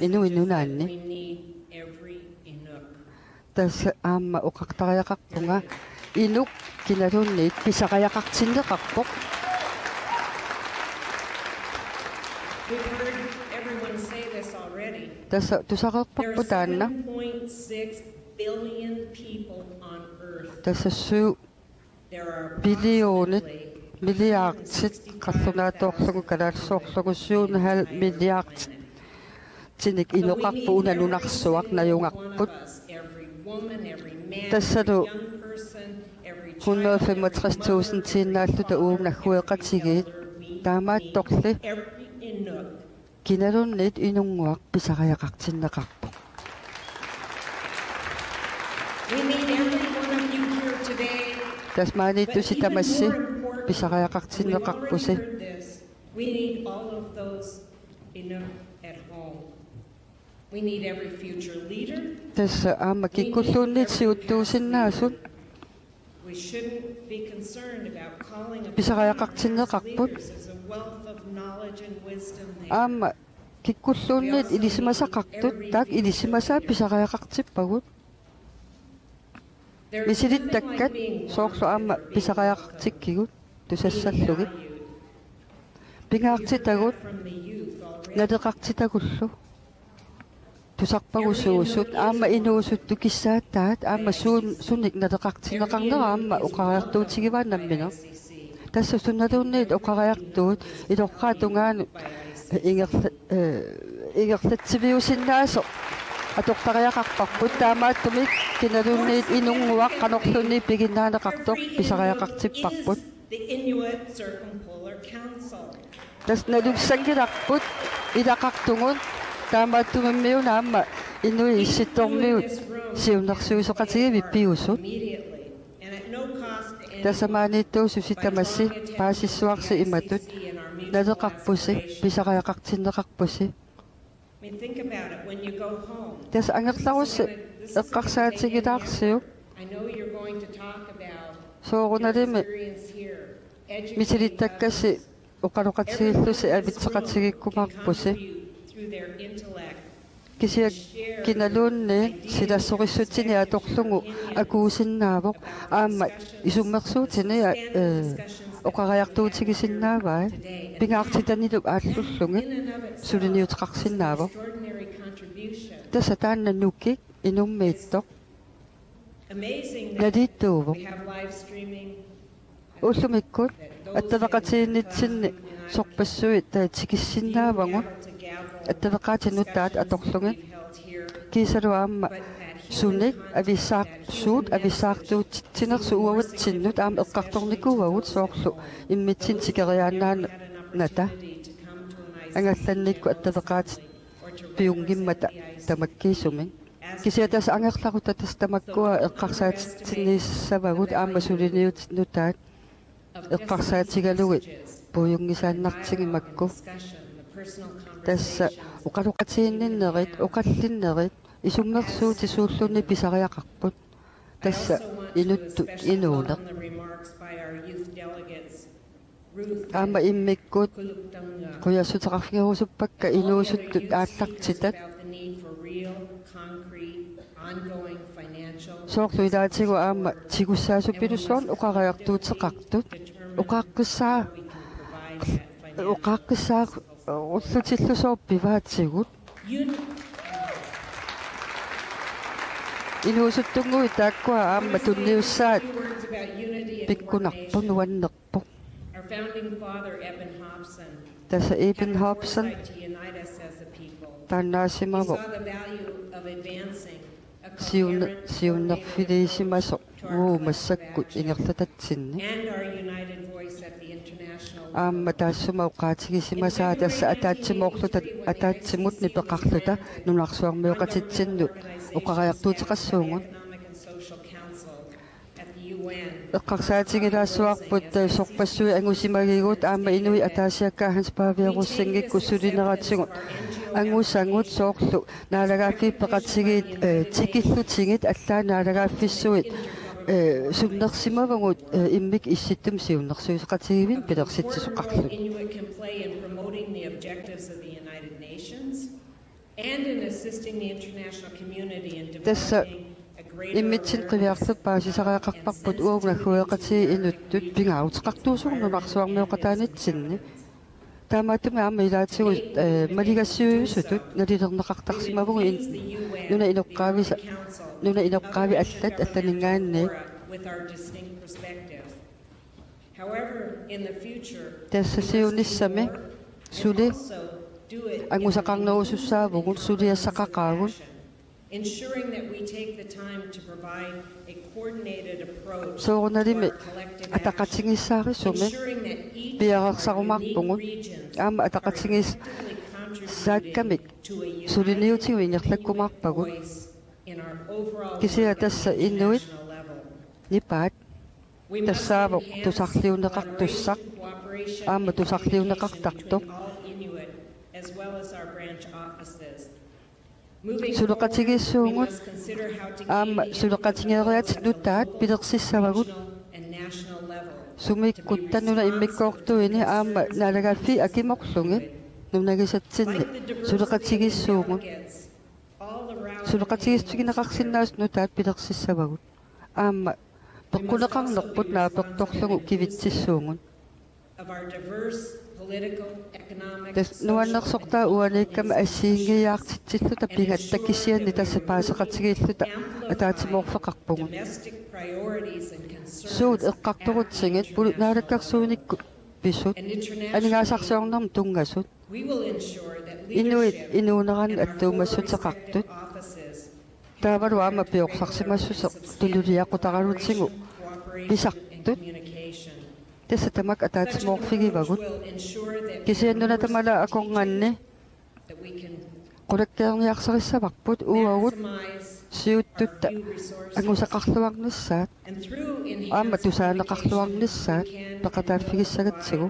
Inuit Nunaanni. Tassa aamma oqartariaqarpunga: Inuk kinaluunniit pisariaqartinneqarpoq. Tassa tusareerparput taanna. Tassa syv billionit, milliardit qallunaatoorlugu, kalaallisoorlugu syv en halv milliard tinik inoqarpoq, una nunarsuaq najugarput. Tassalu hundrede femogtres tusindiinnaalluta uagut naggueqatigiit, taamaattorli kinaluunniit inunnguaq pisariaqartinneqarpoq. Tassa maaniittusi tamassi pisariaqartinneqarpusi. Tassa aamma kikkulluunniit siuttuusinnaasut pisariaqartinneqarput. Aamma kikkulluunniit ilisimasaqartut, taakku ilisimasaat pisariaqartippagut. Misilittakkat soorlu aamma pisariaqartikkigut tusassallugit. Pingaartitagut naleqartitagullu. Tusarpagut suusut, aamma inuusuttut kissaataat, aamma suun-, sunik naleqartinneqarnera aamma oqariartuutigivaat nammineq. Tassa sunaluunniit oqariartuut ilorraap tungaanut ingerla-, eh, ingerlatsiviusinnaasoq atortariaqarparput, taamaattumik kinaluunniit inunnguaq qanorluunniit piginnaaneqartoq pisariaqartipparput. Tassa nalussanngilarput ilaqartugut, taamaattumimmiuna aamma Inuit Issittormiut siunnersuisoqatigiiviit piusut. Tassa maaniittuususi tamassi paasissuarsi imatut: Naleqarpusi, pisariaqartinneqarpusi. Tassa angerlarussi eqqarsaatigilaarsiuk. Soorunalimi misilittakkassi oqaloqatigiillusi avitseqatigiikkumaarpusi. Kisianni kinaluunniit silassorissutsinik atorlugu akuusinnaavoq aamma isummersuutini, eh, oqariartuutigisinnaavai, pingaartitanilu aallullugit suliniuteqarsinnaavoq. Tassa taanna nukik inummiittoq naliittuuvoq. Ullumikkut attaveqatigiinnitsinni sorpassuit, eh, tikissinnaavagut attaveqaatit nutaat atorlugit. Kiisalu aamma sunik avissaar-, suut avissaartuutitsinersut uatsinnut aamma eqqartornikuuagut, soorlu immitsinnut tikeriaannaanata angallannikkut attaveqaatit piunngimmata tamakkiisumik. Kisianni tassa angerlarutta tassa tamakkua eqqarsaatitsiniassavagut aamma suliniutit nutaat eqqarsaatigalugit puiunngisaannartigit makku. Tassa oqaloqatiginninnerit, oqallinnerit isummersuutit suulluunniit pisariaqarput. Tassa inuttut inuuneq. Aamma immikkut qujassuteqarfigerusuppakka inuusuttut aallartitat. Soorlu ilaatigut aamma tigussaasuppilussuarnik oqariartuuteqartut. Oqaaqqissaa-, oqaaqqissaarullutillusooq pivaatigut. Inuusuttunnguit taakkua aamma tunniussaat pikkunarpoq, nuannerpoq. Tassa Eben Hobson taannaasimavoq siunne-, siunnerfiliisimasoq uagut massakkut ingerlatatsinni. Aamma taassuma oqaatigisimasaa tassa ataatsimoorluta, ataatsimut nipeqarluta nunarsuarmioqatitsinnut oqariartuuteqassuugut. Eqqarsaatigilaassuarput, eh, sorpassuit angusimagigut aamma inuit ataasiakkaat Hans Pavia Rosingikku sulineratigut angusagut soorlu naalagaaffiit peqatigiit, eh, tikillutigit allaat naalagaaffissuit, eh, sunnersimavugut, eh, immikkut Issittumik siunnersuisoqatigiivinik pilersitsisoqarluni. Tassa immitsinnut qiviarluta paasisariaqarparput uagut naggueqatigiit inuttut pingaaruteqartuusugut nunarsuarmioqataanitsinni. Taamaattumik aamma ilaatigut, eh, maligassiuisutut nalilerneqartarsimavugut in-, nunap inoqqaavisa-, nunap inoqqaavi allat allaninngaanniit. Tassa siunissami suli angusaqarnerusussaavugut, suliassaqaqaagut. Soorunalimi ataqatigiissaarisumik piareersarumaarpugut, aamma ataqatigiissaakkamik suliniutigut ingerlakkumaarpagut. Kisianni tassa inuit nipaat tassaavoq tusarliunneqartussaq aamma tusarliunneqartartoq. Suleqatigiissuugut aamma suleqatigeeriaatsit nutaat pilersissavagut sumiikkutta nunat immikkoortuini aamma naalagaaffiit akimorlugit nunagisatsinni suleqatigiissuugut. Suleqatigiissutigineqarsinnaasut nutaat pilersissavagut. Aamma peqquneqarnerput naapertorlugu kivitsissuugut. Tassa nuannersortaa uaniikkami assigiinngiiaartitsilluta pigatta kisianni tassa paaseqatigiilluta ataatsimoorfeqarpugut. Suut eqqartorutsigit puli-, naalakkersuinikkut pisut, aningaasarsiornermut tunngasut. Inuit inuunerannut attuumassuteqartut. Taavalu aamma piorsarsimassuseq tunuliaqutaralutigu pisartut. Tassa tamakku ataatsimoorfigivagut. Kisianni nuna tamalaat akornanni qulakkeerniarsarissavarput uagut siuttutta angusaqarluarnissaat aamma tusaaneqarluarnissaat peqataaffigissagatsigu.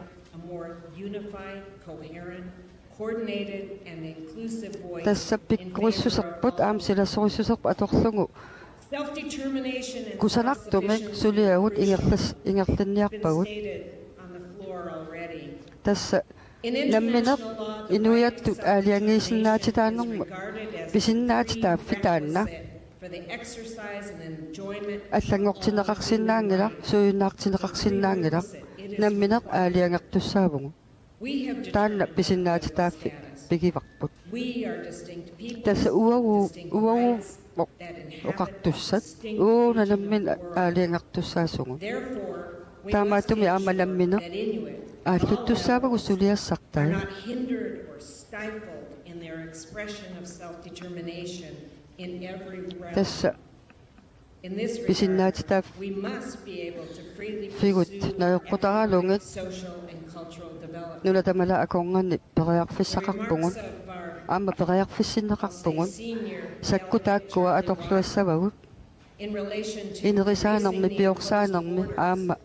Tassa pikkorissuserput aamma silassorissuserput atorlugu kusanartumik suliagut ingerlas-, ingerlanniarpagut. Tassa nammineq inuiattut aalajangiisinnaatitaanermut pisinnaatitaaffik taanna allanngortinneqarsinnaanngilaq, suujunnaartinneqarsinnaanngilaq, nammineq aalajangertussaavugut. Taanna pisinnaatitaaffik pigivarput. Tassa uagu-, uaguuvoq oqartussat, uagut nammineq aalajangertussaasugut. Taamaattumik aamma nammineq aalluttussaavagut suliassartai. Tassa pisinnaatitaaffigut najoqqutaralugit nuna tamalaat akornanni periarfissaqarpugut. Aamma periarfissinneqarpugut. Sakku taakkua atorluassavagut. Inerisaanermi, piorsaanermi aamma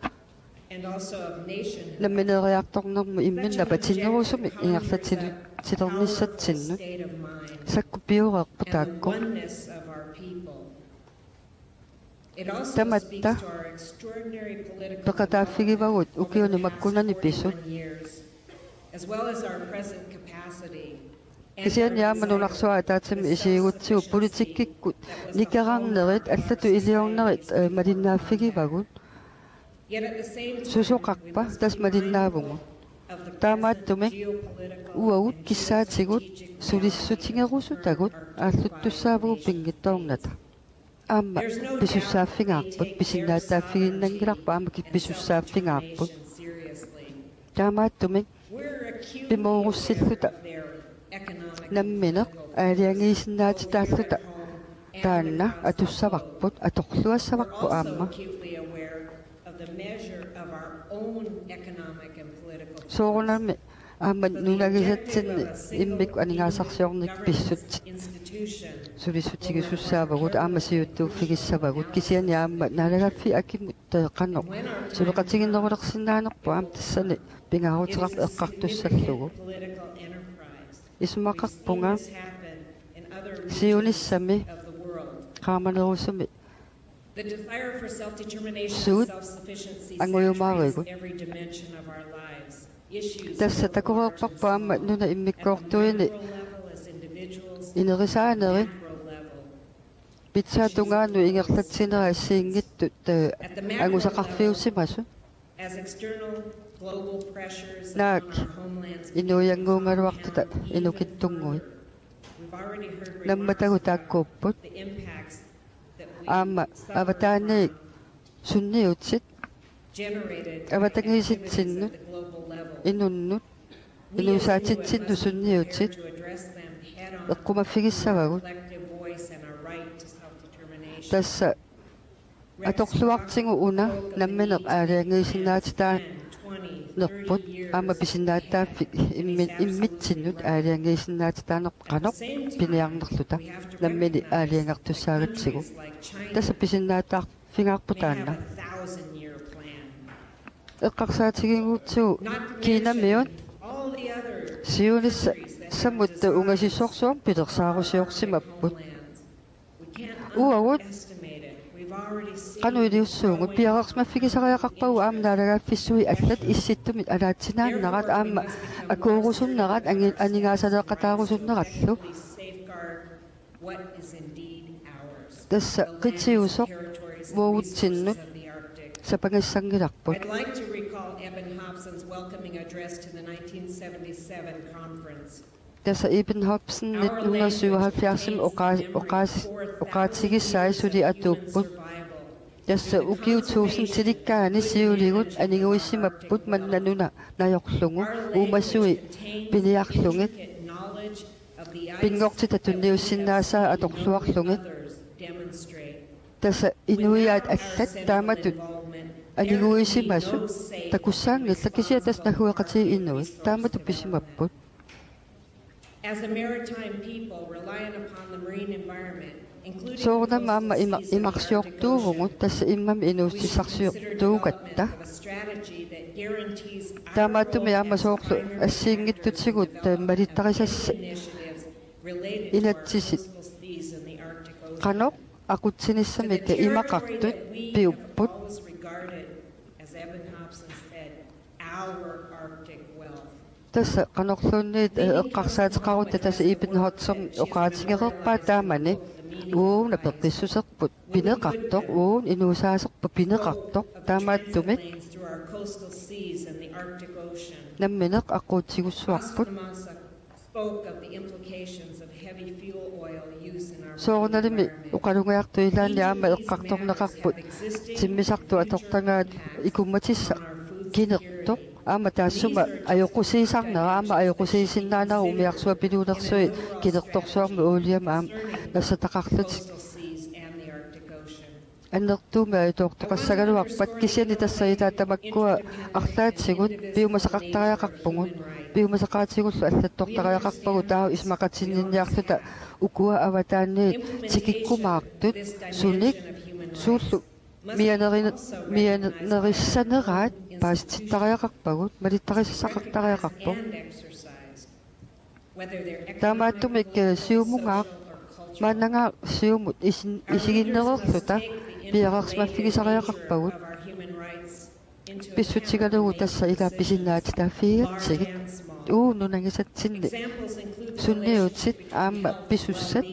nammineeriartornermut imminut napatinnerusumik ingerlatil-, tilernissatsinnut. Sakku pioreerput taakku. Tamatta peqataaffigivagut ukiuni makkunani pisut. Kisianni aamma nunarsuaq ataatsimut isiigutsigu politikkikkut nikerarnerit allatut iliornerit, eh, malinnaaffigivagut. Susoqarpa tassa malinnaavugut. Taamaattumik uagut kissaatigut sulissutigerusutagut aalluttussaavagut pinngitsoornata. Aamma pisussaaffigaarput, pisinnaatitaaffiginnanngilarput, aamma ki-, pisussaaffigaarput. Taamaattumik pimoorussilluta nammineq aalajangiisinnaatitaalluta taanna atussavarput, atorluassavarput aamma. Soorunami aamma nunangisatsinni immikkut aningaasarsiornikkut pissutsit sulissutigisussaavugut aamma siuttuuffigissavagut, kisianni aamma naalagaaffiit akimut, ee, qanoq suleqatigiinnerulersinnaanerput aamma tassani pingaaruteqarpoq eqqartussallugu. Isumaqarpunga siunissami qaamanerusumi suut angujumaarigut. Tassa takoreerparput aamma nunap immikkoortuini inerisaaneri pitsaata tungaanut ingerlatsinerat assigiinngitsut, ee, angusaqarfiusimasut. Naak inuiannguugaluartuta inukittunnguit. Nammatagut taakkuupput. Aamma avataaniit sunniutit avatangiisitsinnut, inunnut, inuusaatitsinnut sunniutit eqqumaffigissavagut. Tassa atorluartigu una nammineq aalajangiisinnaatitaanerput aamma pisinnaatitaaffik immi-, immitsinnut aalajangiisinnaatitaanerput qanoq piniarnerluta nammineq aalajangertussaagatsigu. Tassa pisinnaatitaaffigaarput taanna. Eqqarsaatigigutsigu Kinamiut siunissaq sammut ungasissorsuarmut pilersaarusiorsimapput. Uagut qanoq iliussuugut, piareersimaffigisariaqarpagut aamma naalagaaffissuit allat issittumik alaatsinaannarat aamma akuurusunnerat angi-, aningaasaleeqataarusunnerallu. Tassa qitiusoq uagutsinnut sapangissanngilarput. Tassa Eben Hobson nitten hundrede syvoghalvfjerds oqaa-, oqaas-, oqaatigissai suli atuupput. Tassa ukiut tuusintilikkaanni siuligut aniguisimapput manna nuna najorlugu uumasui piniarlugit pinngortitaq tunniussinnaasaa atorluarlugit. Tassa inuiaat allat taamatut aniguisimasut takussaanngillat, kisianni tassa naggueqatigiit inuit taamatut pisimapput. Soorunami aamma ima-, imarsiortuuvugut, tassa immami inuussutissarsiortuugatta. Taamaattumik aamma soorlu assigiinngitsutigut, ee, malittarisassat inatsisit qanoq aqutsinissamik imaqartut piupput. Tassa qanorluunniit, ee, eqqarsaateqarutta tassa Eben Hobson oqaatigereerpaa taamani: uuna peqqissuserput pineqartoq, uuna inuusaaserput pineqartoq, taamaattumik nammineq aquutigussuarput. Soorunalimi oqalugiartut ilaanni aamma eqqartorneqarput timmisartut atortagaat ikummatissaq kinertoq, aamma taassuma ajoqusiisarnera, aamma ajoqusiisinnaanera umiarsuaq piluunersuit kinertorsuarmik uuliamik aamma nassataqarlutik. Annertuumik ajutoortoqassagaluarpat, kisianni tassa ilaat tamakkua arlaatigut piumasaqartariaqarpugut, piumasaqaatigullu allattortariaqarpagut taava isumaqatinninniarluta ukua avataaniit tikikkumaartut sunik suullu mianeri-, mianerissaneraat paasitittariaqarpagut, malittarisassaqartariaqarpoq. Taamaattumik, ee, siumunngaaq, maannangaaq siumut isin-, isiginnereerluta piareersimaffigisariaqarpagut. Pissutigalugu tassa ilaa pisinnaatitaaffigigatsigit. Uagut nunangisatsinni sunniutit aamma pisussat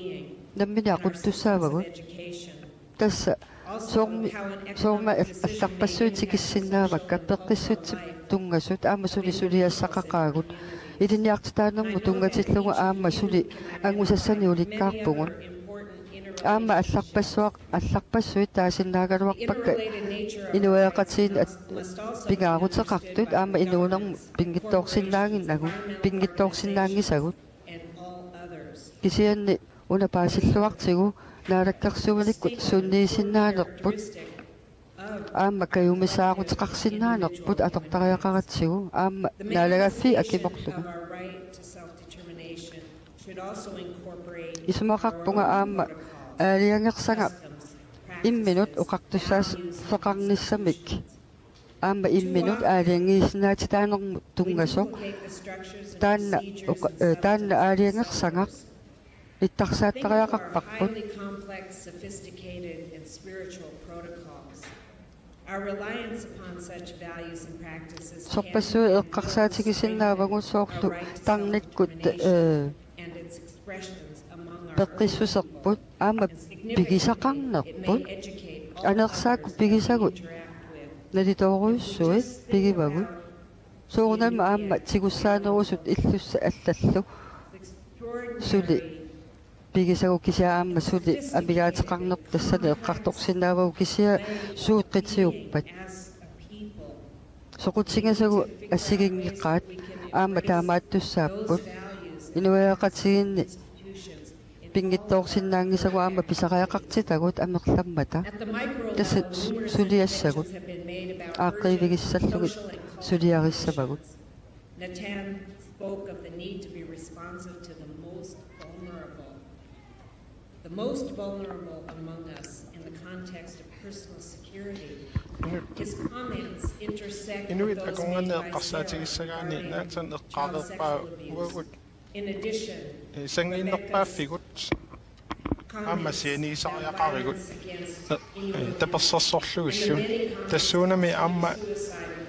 nammineq aquttussaavagut. Tassa soormi-, soormi al-, allarpassuit tikissinnaavakka, peqqissutsip tunngasut aamma suli suliassaqaqaagut. Ilinniartitaanermut tunngatillugu aamma suli angusassanik ulikkaarpugut. Aamma allarpassuaq, allarpassuit taasinnaagaluarpakka inuiaqatigiinni at-, pingaaruteqartut aamma inuunermut pinngitsoorsinnaannginnagu, pinngitsoorsinnaanngisagut. Kisianni una paasilluartigu naalakkersuinikkut sunniisinnaanerput aamma kajumisaaruteqarsinnaanerput atortariaqaratsigu aamma naalagaaffiit akimorlugit. Isumaqarpunga aamma aalajangersagaq imminut oqartussaaffigineqarnissamik aamma imminut aalajangiisinnaatitaanermut tunngasoq taanna oqa-, eh, taanna aalajangersagaq nittarsaattariaqarparput. Our reliance upon such values and practices can Sorpassuit eqqarsaatigisinnaavagut soorlu tarnikkut, eh, peqqissuserput aamma pigisaqarnerput. Aneersaakkut pigisagut nalitoorujussuit pigivagut. Soorunami aamma tigussaanerusut illussat allallu suli pigisagut kisianni aamma suli amigaateqarnerput tassani eqqartorsinnaavagut kisianni suut qitiuppat. Soqutigisagut assigiinngeqaat aamma taamaattussaapput. Inuiaqatigiinni pinngitsoorsinnaanngisagut aamma pisariaqartitagut amerlammata. Tassa su-, suliassagut. Aaqqiivigissallugit suliarissavagut. Natan spoke of the need to be responsive to the most vulnerable, the most vulnerable among us in the context of personal security. His comments intersect with Inuit those made akornanni by Sarah eqqarsaatigissagaanni regarding Natan child eqqaareerpaa sexual abuse. Uagut In addition, eh, sanngiinnerpaaffigut aamma sianigisariaqarigut, eh, tapersersorlugillu. Tassuunami aamma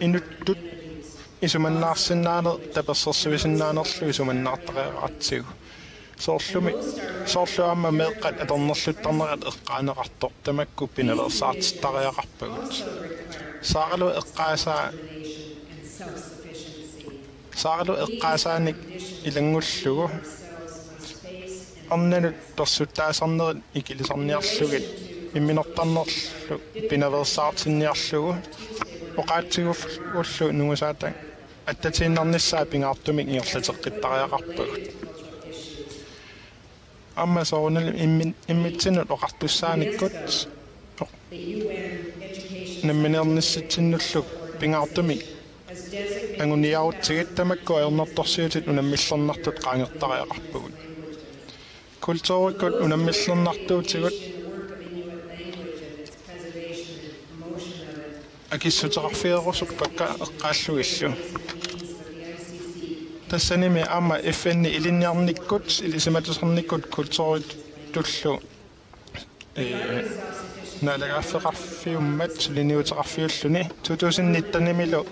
inuttut isumannaarsinnaaneq tapersersuisinnaanerlu isumannaartariaqaratsigu. Soorlumi, soorlu aamma meeqqat atornerluttarnerat eqqaaneqartoq tamakku pinaveersaartittariaqarpagut. Saaralu eqqaasaa Saaralu eqqaasaanik ilanngullugu arnanut persuttaasarnerit ikilisarniarlugit imminortarnerlu pinaveersaartinniarlugu oqaatsigullu nungusaata attatiinnarnissaa pingaartumik ingerlateqqittariaqarpagut. Aamma soorunalimi immi-, immitsinnut oqartussaanikkut nammineernissitsinnullu pingaartumik anguniarutsigit tamakku ajornartorsiutit unammillernartut qaangertariaqarpagut. Kulturikkut unammillernartuutigut akissuteqarfigerusuppakka eqqaallugillu. Tassanimi aamma F N-i ilinniarnikkut, ilisimatusarnikkut kulturitullu, eh, naalagaaffeqarfiummat suliniuteqarfiulluni to tusind nitten-imilu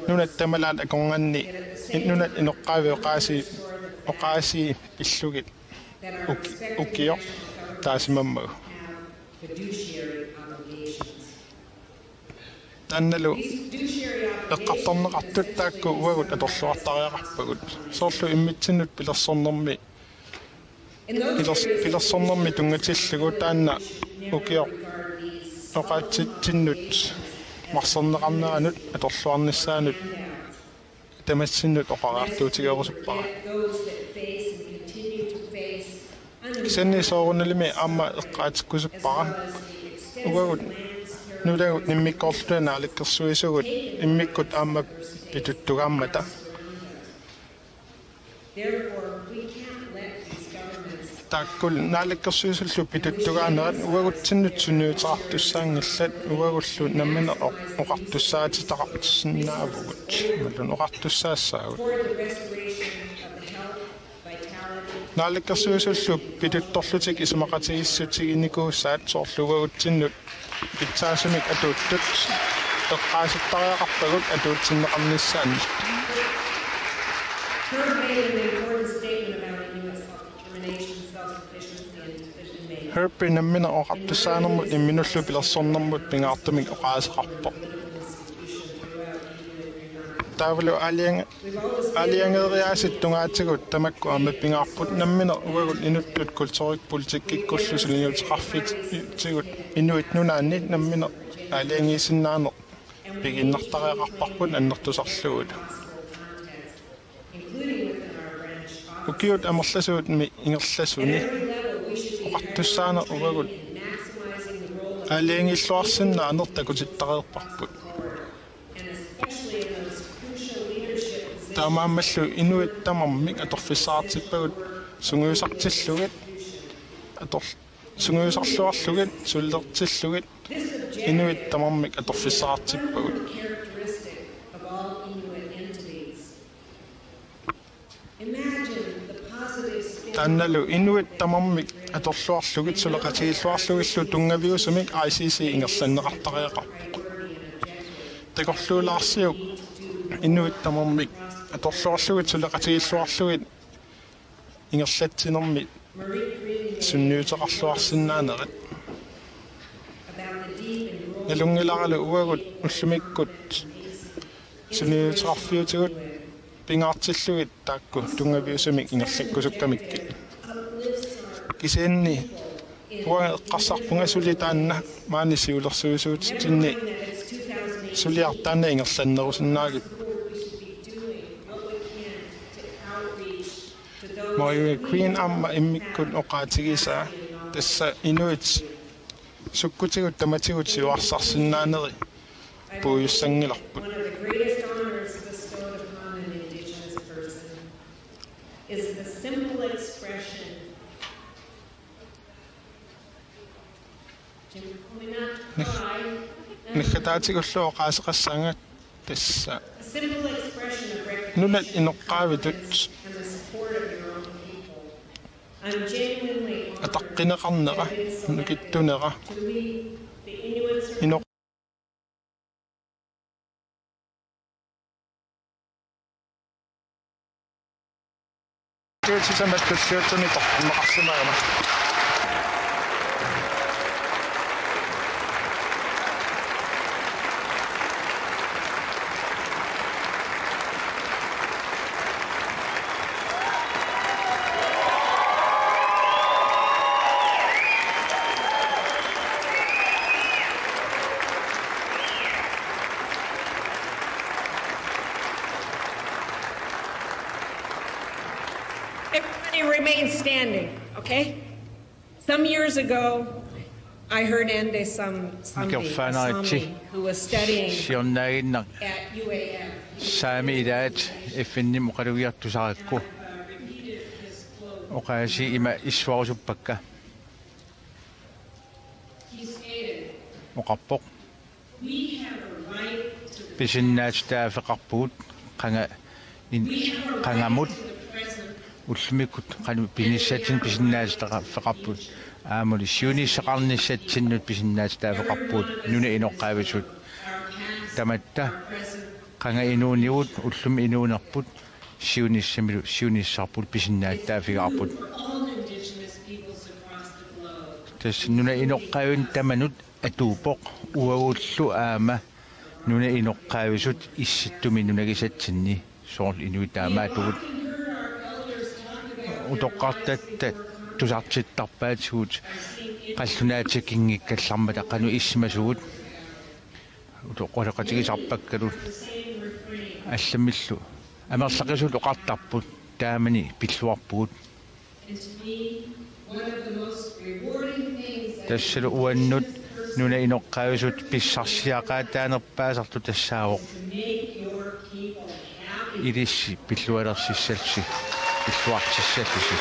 nunat tamalaat akornanni in-, nunat inoqqaavi oqaasii, oqaasii pillugit uki-, ukioq taasimammagu. Taannalu eqqartorneqartut taakku uagut atorluartariaqarpagut. Soorlu immitsinnut pilersornermi, pilers-, pilersornermi tunngatillugu taanna ukioq oqaatsitsinnut marserneqarneranut atorluarnissaanut tamassinnut oqariartuutigerusuppara. Kisianni soorunalimi aamma eqqaatikkusuppara. Uagut nulagut immikkoorlugit naalakkersuisugut immikkut aamma pituttugaammata. Taakkulu naalakkersuisullu pituttugaanerat uagutsinnut sunniuteqartussaanngillat, uagullu nammineq oq-, oqartussaatitaqarsinnaavugut, imaluunniit oqartussaassaagut. Naalakkersuisullu pituttorlutik isumaqatigiissutiginikuusaat soorlu uagutsinnut pitsaasumik atuuttut eqqaasittariaqarpagut atuutsinneqarnissaannut. Herb made an important statement about Inuit self-determination, self-sufficiency, and decision making. Herb nammineq oqartussaanermut imminullu pilersornermut pingaartumik oqaaseqarpoq. Taavalu aalajan-, aalajangeeriaaseq tungaatigut tamakku aamma pingaarput, nammineq uagut inuttut kulturikkullu politikkikkullu suliniuteqarfiutigut Inuit Nunaanni nammineq aalajangiisinnaaneq pigiinnartariaqarparput annertusarlugu. Ukiut amerlasuutmi ingerlasuni oqartussaaneq uagut aalajangiilluarsinnaaneq takutittareerparput. Taamaammallu inuit tamarmik atorfissaqartippagut sungiusartillugit, ator-, sungiusarluarlugit, sulilertillugit, inuit tamarmik atorfissaqartippagut. Taannalu inuit tamarmik atorluarlugit suleqatigiilluarlugillu tunngaviusumik I C C ingerlanneqartariaqarpoq. Takorluulaarsiuk inuit tamarmik atorluarlugit suleqatigiilluarlugit ingerlatsinermi sunniuteqarluarsinnaanerat. Nalunngilaralu uagut ullumikkut sunniuteqarfiutigut pingaartillugit taakku tunngaviusumik ingerlakkusukkamikkit. Kisianni uanga eqqarsarpunga suli taanna maani siulersuisuutitsinni suliaq taanna ingerlannerusinnaagippoq. Marjorie Greene aamma immikkut oqaatigisaa tassa inuit sukkutigut tamatigut siuarsarsinnaaneri puigussanngilarput. One of the greatest honors bestowed upon an Indigenous person is the simple expression to not cry. Naggataatigullu oqaaseqassaanga tassa nunat inoqqaavitut ataqqineqarnera, nukittunera, inoq- Sisamat tulliuttuni toqqammeqarsimagama. Everybody remain standing, okay? Some years ago, I heard Ande Sam-, Sambi, a Sami, who was studying siornaaginnaq at U A F. Saami ilaat F N-imi oqalugiartusarakku oqaasii ima issuarusuppakka. Oqarpoq: Pisinnaatitaaffeqarpugut qanga-, in-, qangamut ullumikkut qanoq pinissatsinnut pisinnaatitaaffeqarpugut, aammalu siunissaqarnissatsinnut pisinnaatitaaffeqarpugut nunap inoqqaavisut. Tamatta qanga inuunigut ullumi inuunerput siunissamilu siunissarput pisinnaatitaaffigaarput. Tassa nunap inoqqaavinik tamanut atuuppoq uagullu aamma nunap inoqqaavisut issittumi nunagisatsinni soorlu inuit taamaattugut. Utoqqartatta tusartittarpaatigut qallunaatut kinngikkallarmata qanoq issimasugut. Utoqqaliqatigisarpakkalu allamillu amerlaqisut oqartarput taamani pilluarpugut. Tassalu uannut nunap inoqqaavisut pissarsiaqaataanerpaasartoq tassaavoq ilissi pillualersisallusi, pilluartissallusi.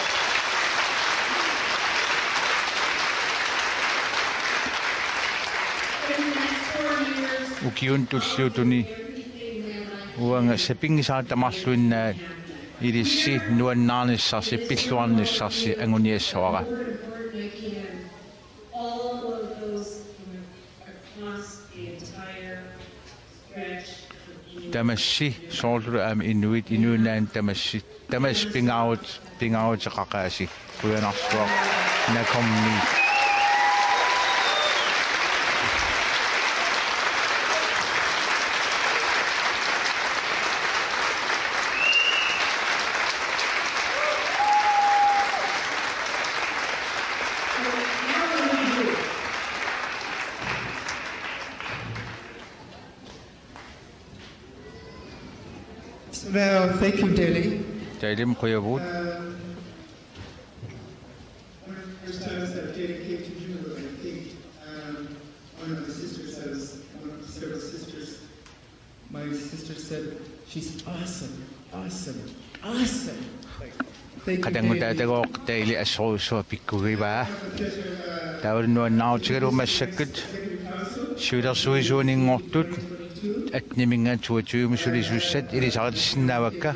Ukiuni tulliuttuni uanga sapinngisaata marluinnaat ilissi nuannaarnissarsi, pilluarnissarsi anguniassavara. Tamassi, soorlu aamma inuit, inuinnaat tamassi, tamassi pingaarut-, pingaaruteqaqaasi. Qujanarsuaq. Nakornii. Well, thank you, Deli. Tailim qujavugut. Um, one of the first times that Deli came to Nunavut, I think, um, one of the sisters says, one of the several sisters, my sister said, "She's awesome, awesome, awesome." Thank you, Deli. Qatanngutaatagooq Tailik assorujussuaq pikkugivaa. Taavalu nuannaarutigalugu massakkut siulersuisuuninngortut atniminnga tuatiumut sulisussat ilisaritissinnaavakka.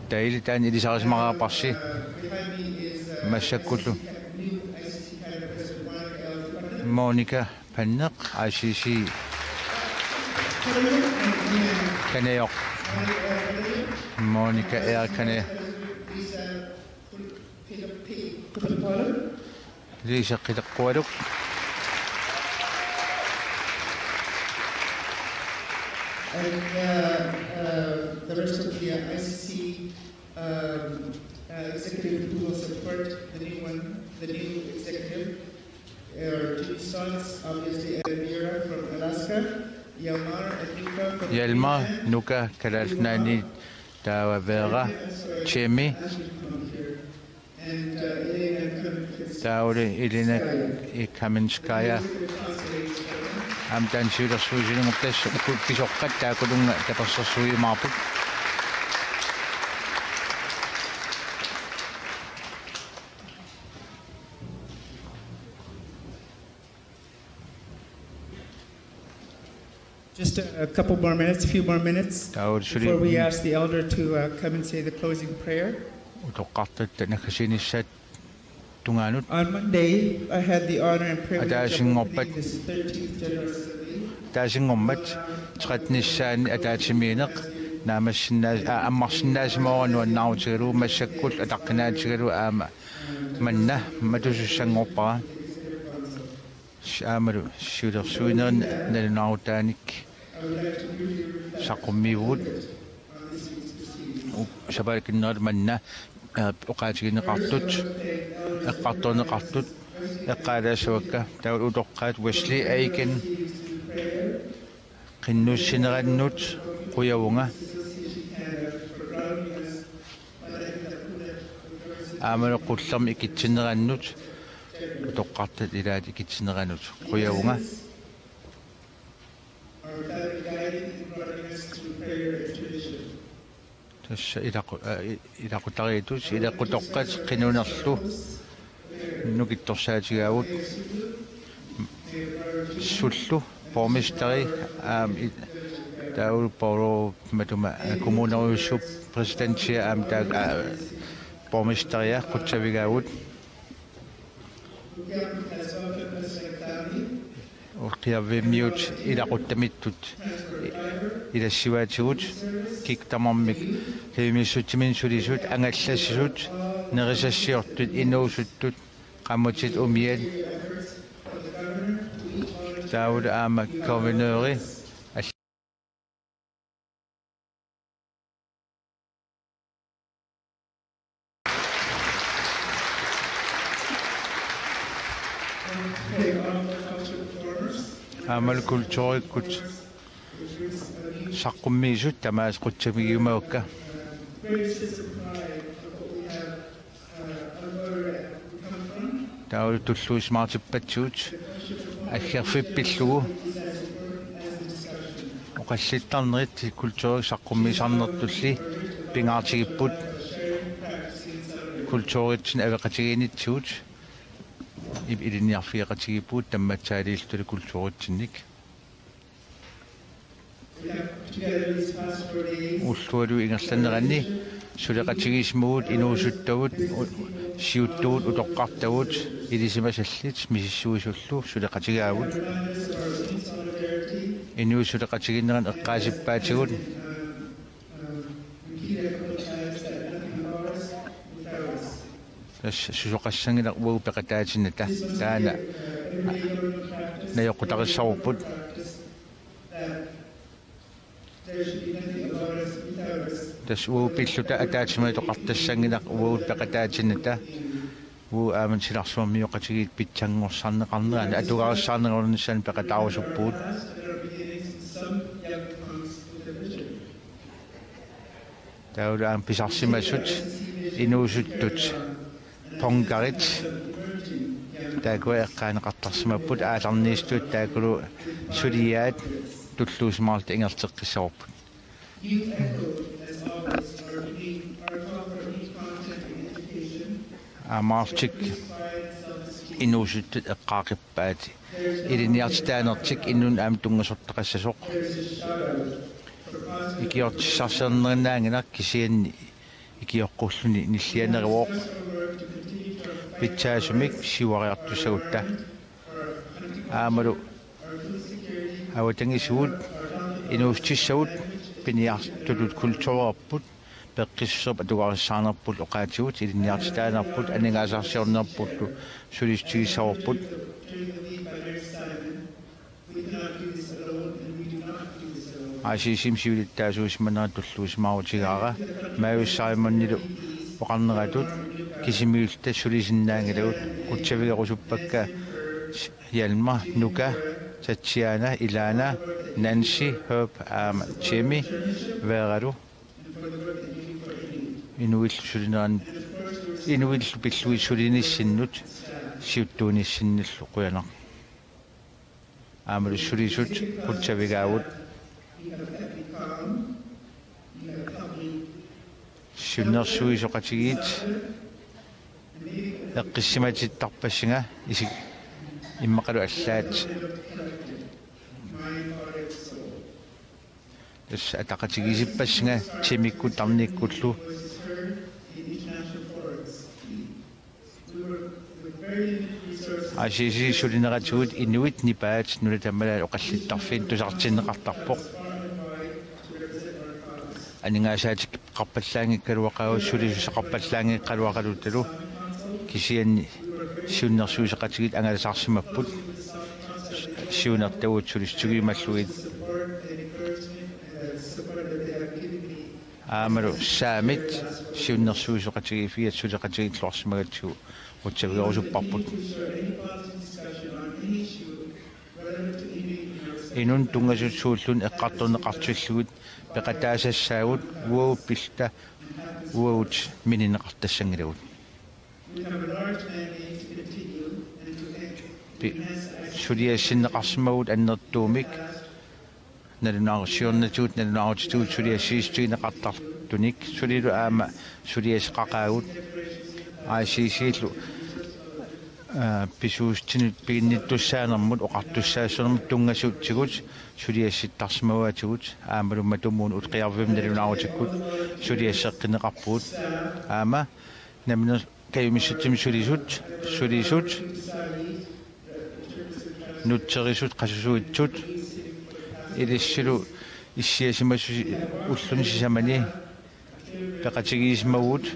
Tailik taanna ilisarisimareerparsi massakkullu. Monica Panneq, I C C Kanajoq. Monica Air Kanajoq. Lisa Qiteqqualuk. And uh, uh, the rest of the uh, I C C um, uh, executive who will support the new one, the new executive. Uh, Jimmy Stotts, obviously, Elvira from Alaska, Yalmar and Nuka from Hjalmar, Greenland. Nuka, Kalaallit Nunaanni, taava Vera, Jimmy, And uh, Elena Kaminskaya. taavalu Elena Kaminskaya. Aamma taanna siulersuisuuninngortut tassa uku pisoqqat taakkulunnga tapersersuiumaarput. Just a, a couple more minutes, a few more minutes Taavalu suli before we ask the elder to uh, come and say the closing prayer. Utoqqartatta naggasiinissaat tungaanut. On Monday, I had the honor and privilege of Ataasinngorpat. Opening this thirteenth General Assembly. Ataasinngormat trettenissaani ataatsimiinneq naammassinnaas-, aa, ammarsinnaasimasoq nuannaarutigalugu massakkullu ataqqinaassutigalugu aamma manna matusussanngorpara. S-, aammalu siulersuinermi nalunaarutaanik saqqummiivugut. U-, sapaatip akunnerata manna, eh, oqaatigineqartut, eqqartorneqartut, eqqaalaassavakka, taavalu utoqqaat Wesley Aiken, qinnussinerannut qujavunga. Aammalu qullermik ikitsinerannut, utoqqartut ilaat ikitsinerannut qujavunga. Tassa ilaqu-, aa, i-, ilaqutariittut, ilaquttoqqat qinunerlu nukittorsaatigaavut. Sullu, borgmesteri, aamma i-, taavalu Paolo matuma, aa, kommunerujussuup præsidentia aamma taakku, aa, borgmesteria qutsavigaavut. Ukiarvimmiut ilaquttamittut ilassivaatigut, kikkut tamarmik kajumissutsimik sulisut, angallassisut, nerisassiortut, inuusuttut, qaammatit umiat, taavalu aamma guvernøri. Aammalu kulturikkut saqqummiisut tamaasa qutsavigiumavakka. Taavalu tulluusimaartippatsigut aggerfik pillugu oqallittarnerit kulturikkut saqqummiisarnertulli pingaartigipput kulturitsinnik aveqatigiinnitsigut. Ip-, ilinniarfigeqatigiippugut tammatsaaliillutalu kulturitsinnik. Ullualu ingerlaneranni suleqatigiissimavugut inuusuttavut, u-, siuttugut, utoqqartavut, ilisimasallit misissuisullu suleqatigaavut. Inuit suleqatigiinnerannik eqqaasippaatigut. Tassa susoqassanngilaq uagut peqataatinnata, taanna najoqqutarissavarput. Tassa uagut pilluta ataatsimoortoqartassanngilaq uagut peqataatinnata. Uagut aamma silarsuarmioqatigiit pitsanngorsarneqarneranni atugarissaarnerulernissaannik peqataarusuppugut. Taavalu aamma pisarsimasut inuusuttut punkerit taakkua eqqaaneqartarsimapput, aallarniissutut taakkulu suliaat tulluusimaarluta ingerlateqqissavarput. Aamma Arctic inuusuttut eqqaaqippaat ilinniartitaanertik inunnut aamma tunngasortaqassasoq. Ikiortissarsiornerinnaanngilaq kisianni ikioqqulluni nillianeruvoq pitsaasumik siuariartussagutta. Aammalu avatangisugut inuussutissagut piniartutut kulturerput peqqissuserput atugarissaarnerput oqaatigut ilinniartitaanerput aningaasarsiornerpullu sulissutigissavarput. I C C-mi siulittaasuusimanera tulluusimaarutigaara Mary Simonilu oqarneratut kisimiilluta sulisinnaanngilagut. Qutsavigerusuppakka Hjalmar, Nuka, Tatjana, Ilana, Nancy, Herb aamma Jimmy Veeralu inuillu sulineran-, inuillu pillugit sulinissinnut siuttuunissinnillu qujanaq. Aammalu sulisut qutsavigaagut. Siunnersuisoqatigiit eqqissimatittarpassinga isik immaqalu allaat. Tassa ataqatigiissippassinga Jimikkut Tarnikkullu. I C C sulineratigut inuit nipaat nunat tammalaat oqallittarfiit tusartinneqartarpoq. Aningaasaatikkiarpallaanngikkaluaqaagut, sulisussaqarpallaanngikkaluaqalutalu, kisianni siunnersuisoqatigiit angalasarsimapput siunertagut sulissutigiumallugit. Aammalu saamit siunnersuisoqatigiiffiat suleqatigiilluarsimagatsigu qutsavigerusupparput. Inunnut tunngasut suulluunniit eqqartorneqartillugit peqataasassaagut uagut pilluta uagut minneqartassanngilagut. Pi-, suliassinneqarsimavugut annertuumik nalunaarusiornatigut, nalunaarutitigut suliassiissutigineqartartunik, sulilu aamma suliassaqaqaagut. I C C-lu, aa, pisuussutinut piginnittussaanermut, oqartussaassusermut tunngasuutigut suliassittarsimavaatigut, aammalu matumunnut Utqiarvimmi nalunaarutikkut suliasseqqinneqarpugut. Aamma nammineq kajumissutsiminnik sulisut, sulisut, nutserisut, qasusuitsut, ilissilu issiasimasusi ulluni sisamani peqatigiissimavugut,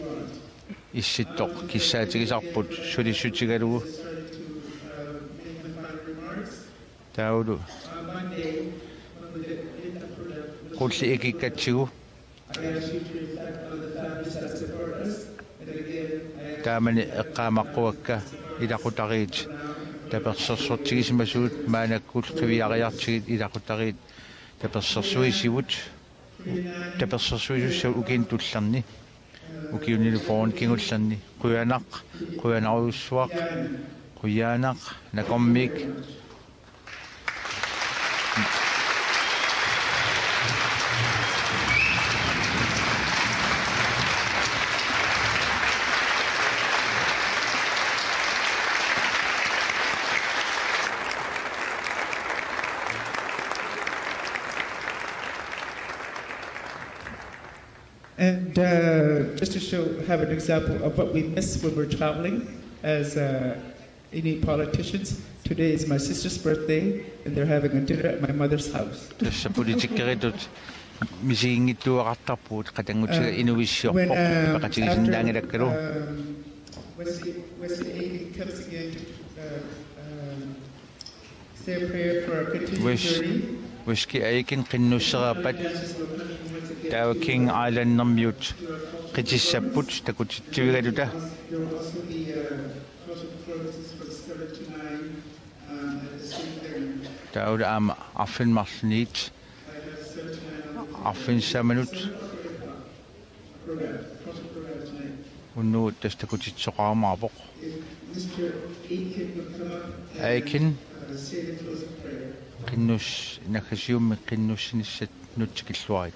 Issittoq kissaatigisarput sulissutigalugu. Taavalu qulleq ikikkatsigu taamani eqqaamaqquakka ilaqutariit tapersersortigisimasugut, maannakkut qiviariartigit ilaqutariit tapersersuisivut, tapersersuisussat ukiuni tulliani, ukiunilu fyrreni kingullerni. Qujanaq, qujanarujussuaq, qujanaq, nakormiik. And uh, just to show, have an example of what we miss when we're traveling as uh, Inuit politicians, today is my sister's birthday and they're having a dinner at my mother's house. Tassa politikeritut misiginngitsuarartarpugut, qatanngutiga inuissiorpoq, peqatigisinnaanngilakkalu. Wes Aiken comes again to uh, um, say a prayer for our continued journey. Wes Aiken qinnusseraappat, taava King Islandermiut qitissapput takutitsivigaluta. Taavalu aamma arfineq-marlunut, arfinissaminut Unnugu tassa takutitsisoqarumaarpoq. Aiken. Qinnus naggasiummi qinnussinissat nutsikilluarit.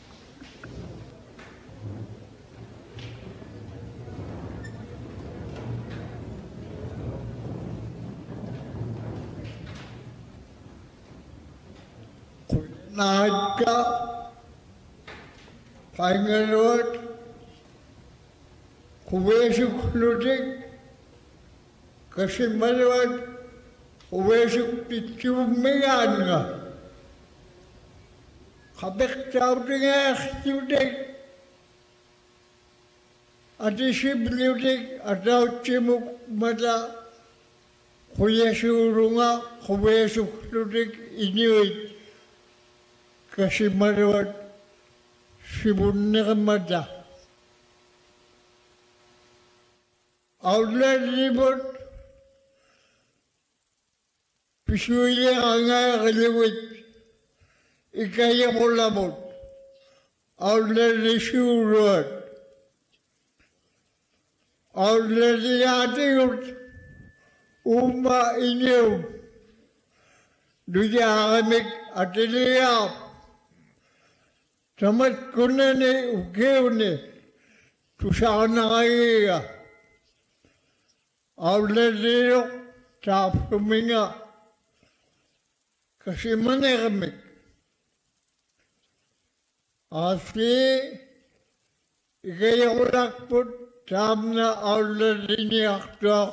Naakka qaingaluat quviasuklutik kasimaluat quviasukkutsimmigaannga qapertautigaarlutik atisiplutik atautsimut mata qujasuulunga quviasuklutik inuit kasimaluat sivunnermata. Aulallimut pisuileqangaaqilugit ikajoqulamut aulallisuuluat. Aulaliaatigut uuma inuum nujaaramik atiliaap tamakkunani ukiuni tusarnaragiga. Aulaliiloq taarsuminga kasimanermik. Aasii ikajoqularput taamna aulaliniartuaq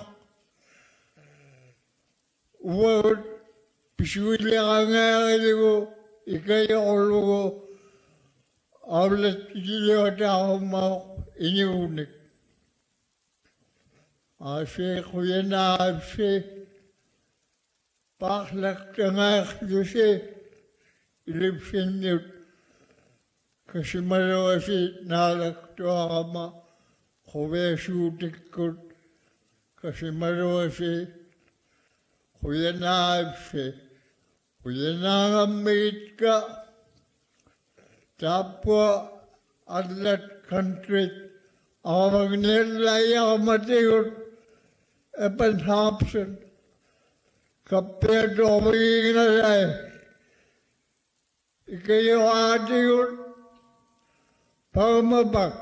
uagut pisuileqangaarilugu ikajoqulugu aulatiliotaarumavoq inuunik. Aasii qujanarsi paarlaqtangaarlusi ilipsinnut kasimaluasi naalaktuarama quviasuutikkut kasimaluasi qujanarsi. Qujanaarammigitka taappua allat countryt aravagniallaajaramatigut Eben Hobson kappiatoorvigigalai ikajoraatigut Pamabak.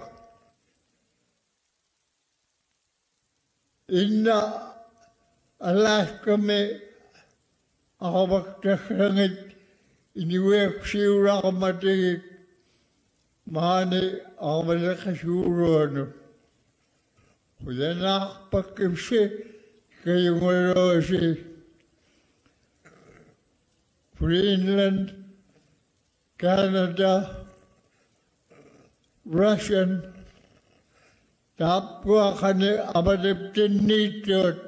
Inna Alaskami aravaktassagit inuiaqatigiinnarmata maani aravaleqisuuluanut. Qujanarpakkippisi kajugaluasi Greenland, Canada, Russian, taappua qanoq avatiptinniittugut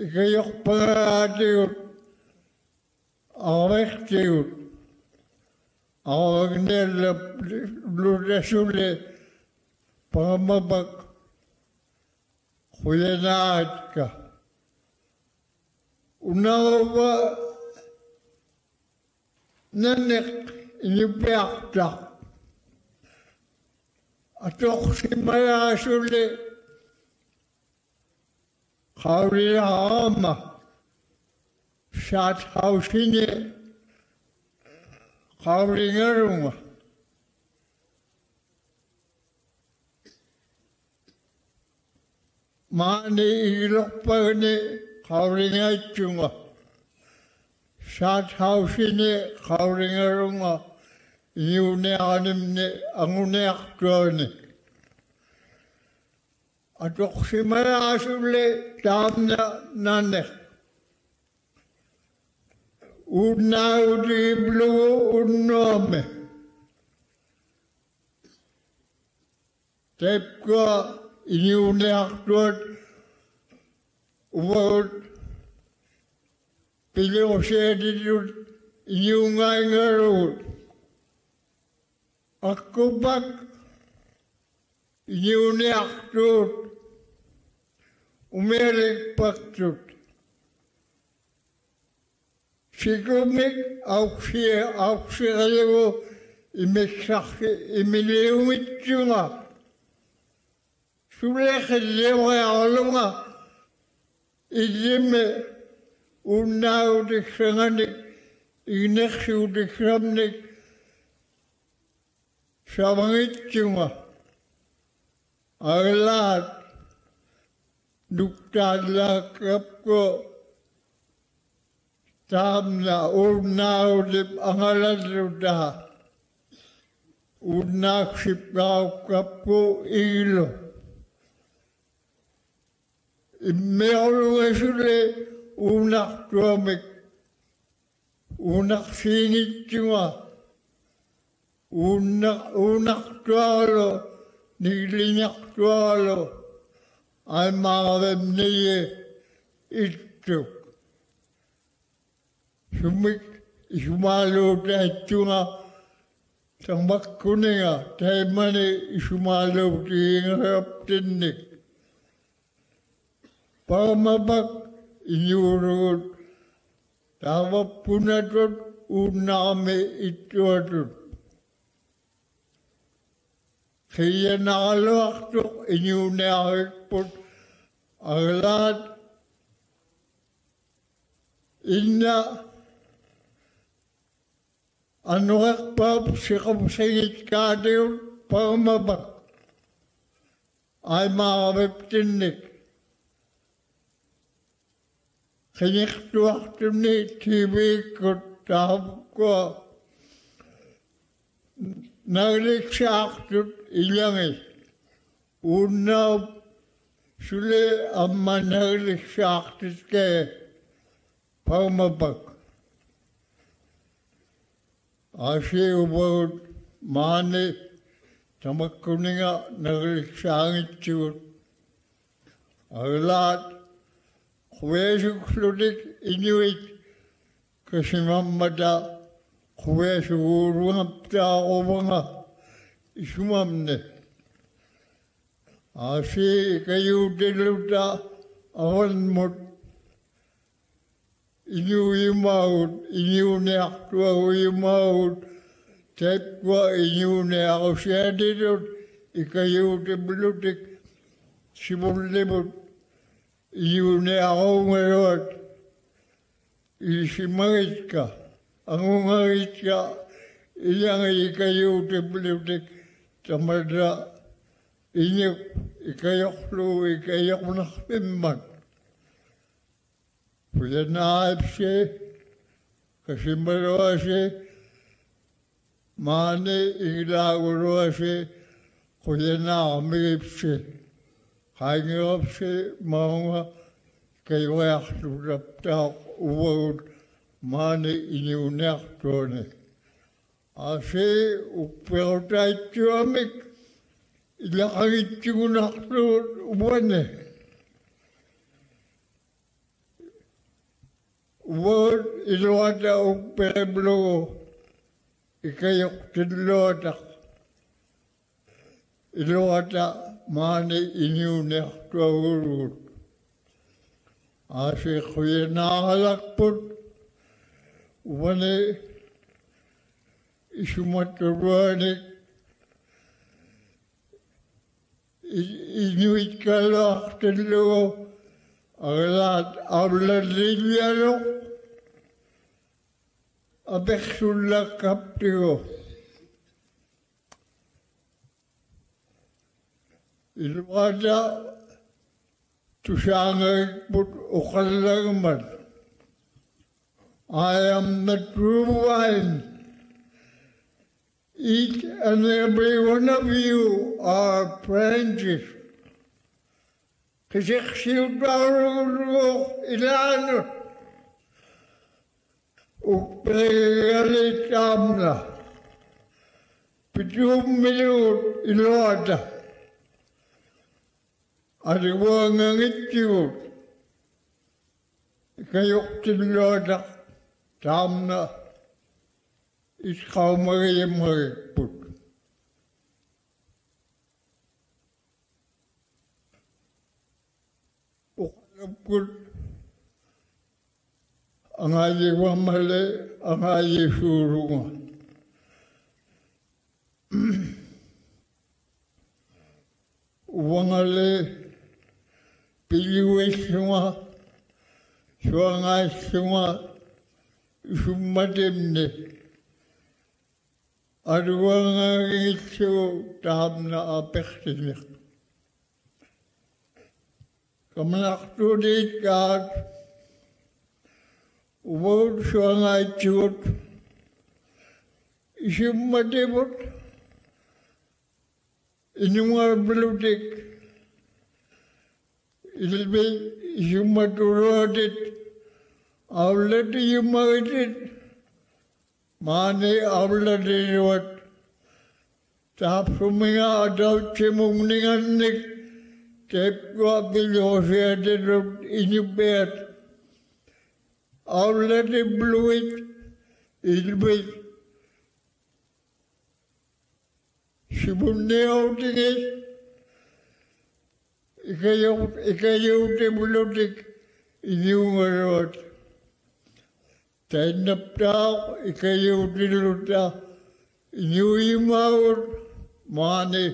ikajorpagaatigut, aravaktigut, aravagniallapluta suli Pamabak, qujanaraakka. Unauva Naneq inupiaqtaq atorsimalaasuli qaulilaarama Schaffhauseni qauligalunga. Maani igilorpaguni qauligaatsunga. Schaffhauseni qauligalunga inuuniaranimni anguniartuani. Atorsimalaasuli taamna Naneq. Uunnaagutigiiplugu unnuami. Taapkua inuuniartuat uagut piluusiatitut inuungaingalugut. Akkupak inuuniartuut umialikpaktut. Sikumik auksi-, auksirilugu imissarsi-, imiliumitsunga. Suli qilliugaluarlunga illimmi uunnaagutissanganik inersuutissannik savanngitsunga. Aalaat nuktaallaakkapku taamna uunnaagutip angalalluta uunnaaksipparukkapku igilu. Immiorlunga suli uunartuamik uunarsiinngitsunga uunna-, uunartuaralu niilinnartuaralu aimaaravimmi ittuk. Sumik isumaaluutaatsunga tamakkuninnga taimani isumaaluutiginngilluartinnik. Parmapak inuulugut taavappunatut uunnarami ittuatut. Qiianaraluartoq inuuniarivippoq aalaat inna anorerpaap siqapusigit kaatigut parmapak aimaaravittinnik. Qinertuartuni tiiviikkut taakkua nagilissaartut ilagit. Uunnaap suli aamma nagilissaartikkagi parmapak. Aasiit uvagut maani tamakkuninnga nagilissaanngitsugut. Aalaat quiasuullutik inuit kasimammata quiasuguullungattaaruvunga isumamni. Aasiit ikajuutiluta avammut inuujumaagut, inuuniartuaarujumaagut, taakkua inuuniarusianitut ikajuutillutik sivullimut inuuniaruugaluat ilisimagikka, angugagikka, ilagit ikajuutillutik tamatta inuk ikajorlugu ikajornarfimmat. Qujanaripsi, kasimaluasi, maani ingilaaguluasi, qujanaramigipsi, qaangeripsi maunga kajoriarluttaptaaq uvagut maani inuuniartuani. Aasiit upperutaatsuamik ilaqanngitsugunarlugu uani. Uagut iluata upperillugu ikajoqtilluataq. Iluata maani inuuniartuaarulugut. Aasiit qujanaaraluarput uani isumatuluanik i-, inuikkaluartillugu aalaat aullallivialu apersullakkaptigu. Iluata tusaangagipput oqallagimmat. I am the true vine. Each and every one of you are branches. Qisitsiuttaarulugulu ilaannut. Upperigali taamna. Pituummilugut iluata. Alivuangangitsigut. Ikajoqtilluataq taamna isqaumagiumagipput. Oqalukkut angaajiuamali angaajisuulunga. uangali piluillunga, suangaallunga isummatinni aluangaagillugu taanna apersineq. Kamanartuuliikkaat uagut suangaatsugut isummativut inungaarlutik ilvi isummatuluatit aulatiummagitit maani aulatiluat taapsumiga ataatsimuunningannik taapkua piluusiatilut inupiat aulatiluit ilvit simunniutigit ikaju-, ikajuutilutik inuugaluat. Taannaptaaq ikajuutiluta inuujumaavut maani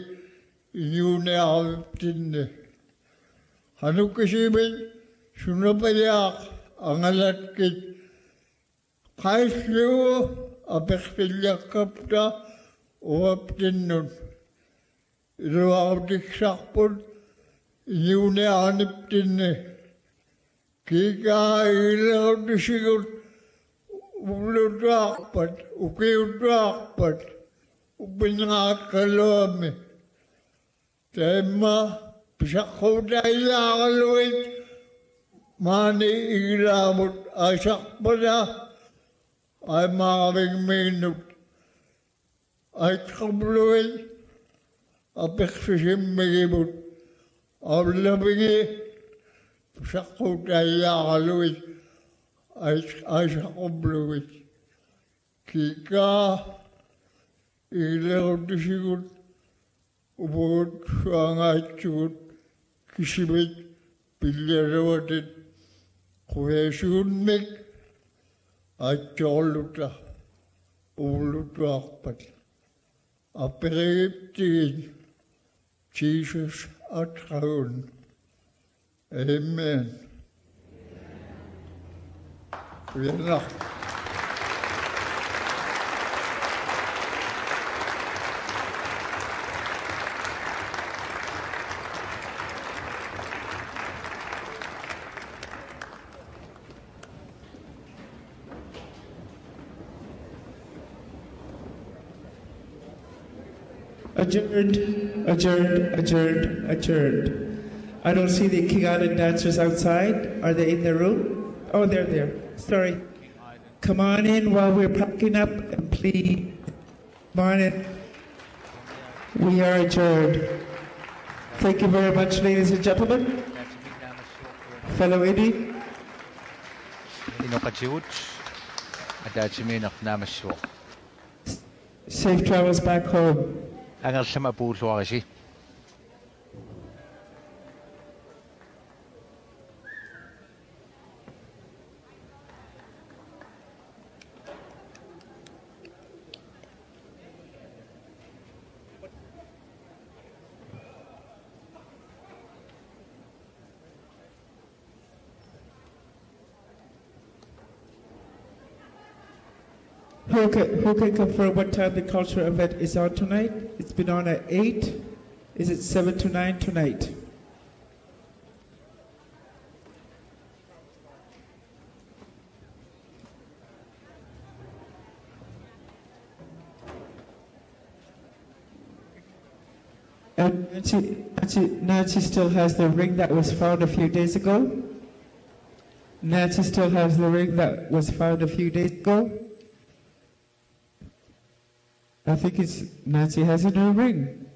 inuuniarvitsinni. Qanoq kisimi sunapajaaq angalakkit qaillugu apersilliaqqapta uaptinnut. Iluaqutissarput inuuniarniptinni. Kiikaa igilerutisigut ulluttuarpat, ukiuttuarpat, upinnaakkaluami. Taama pisaqquutaajaaraluit maani igilaamut aisarpata aimaaravigmiinnut. Aitqubluit apersusimmigivut aullavigi pisaqquutaajaaraluit ais-, aisaqubluit. Kiikaa igilerutisigut uagut suangaatsugut kisimik pillualuatit qujaasugunmik aitsoorluta ulluttuarpat. Aperigitsigit Jiisusi ateqarlugu. Amen. Qujanaq. Adjourned, adjourned, adjourned, adjourned. I don't see the King Island dancers outside. Are they in the room? Oh, they're there. Sorry. Come on in while we're packing up, and please, come on in. We are adjourned. Thank you very much, ladies and gentlemen. Fellow Idi. Inoqatigut ataatsimiinneq naammassivoq. Safe travels back home. Angerlamut apuulluarisi. Who can, who can confirm what time the cultural event is on tonight? It's been on at eight. Is it seven to nine tonight? And Nancy, Nancy, Nancy still has the ring that was found a few days ago. Nancy still has the ring that was found a few days ago. I think it's Nancy has a new ring.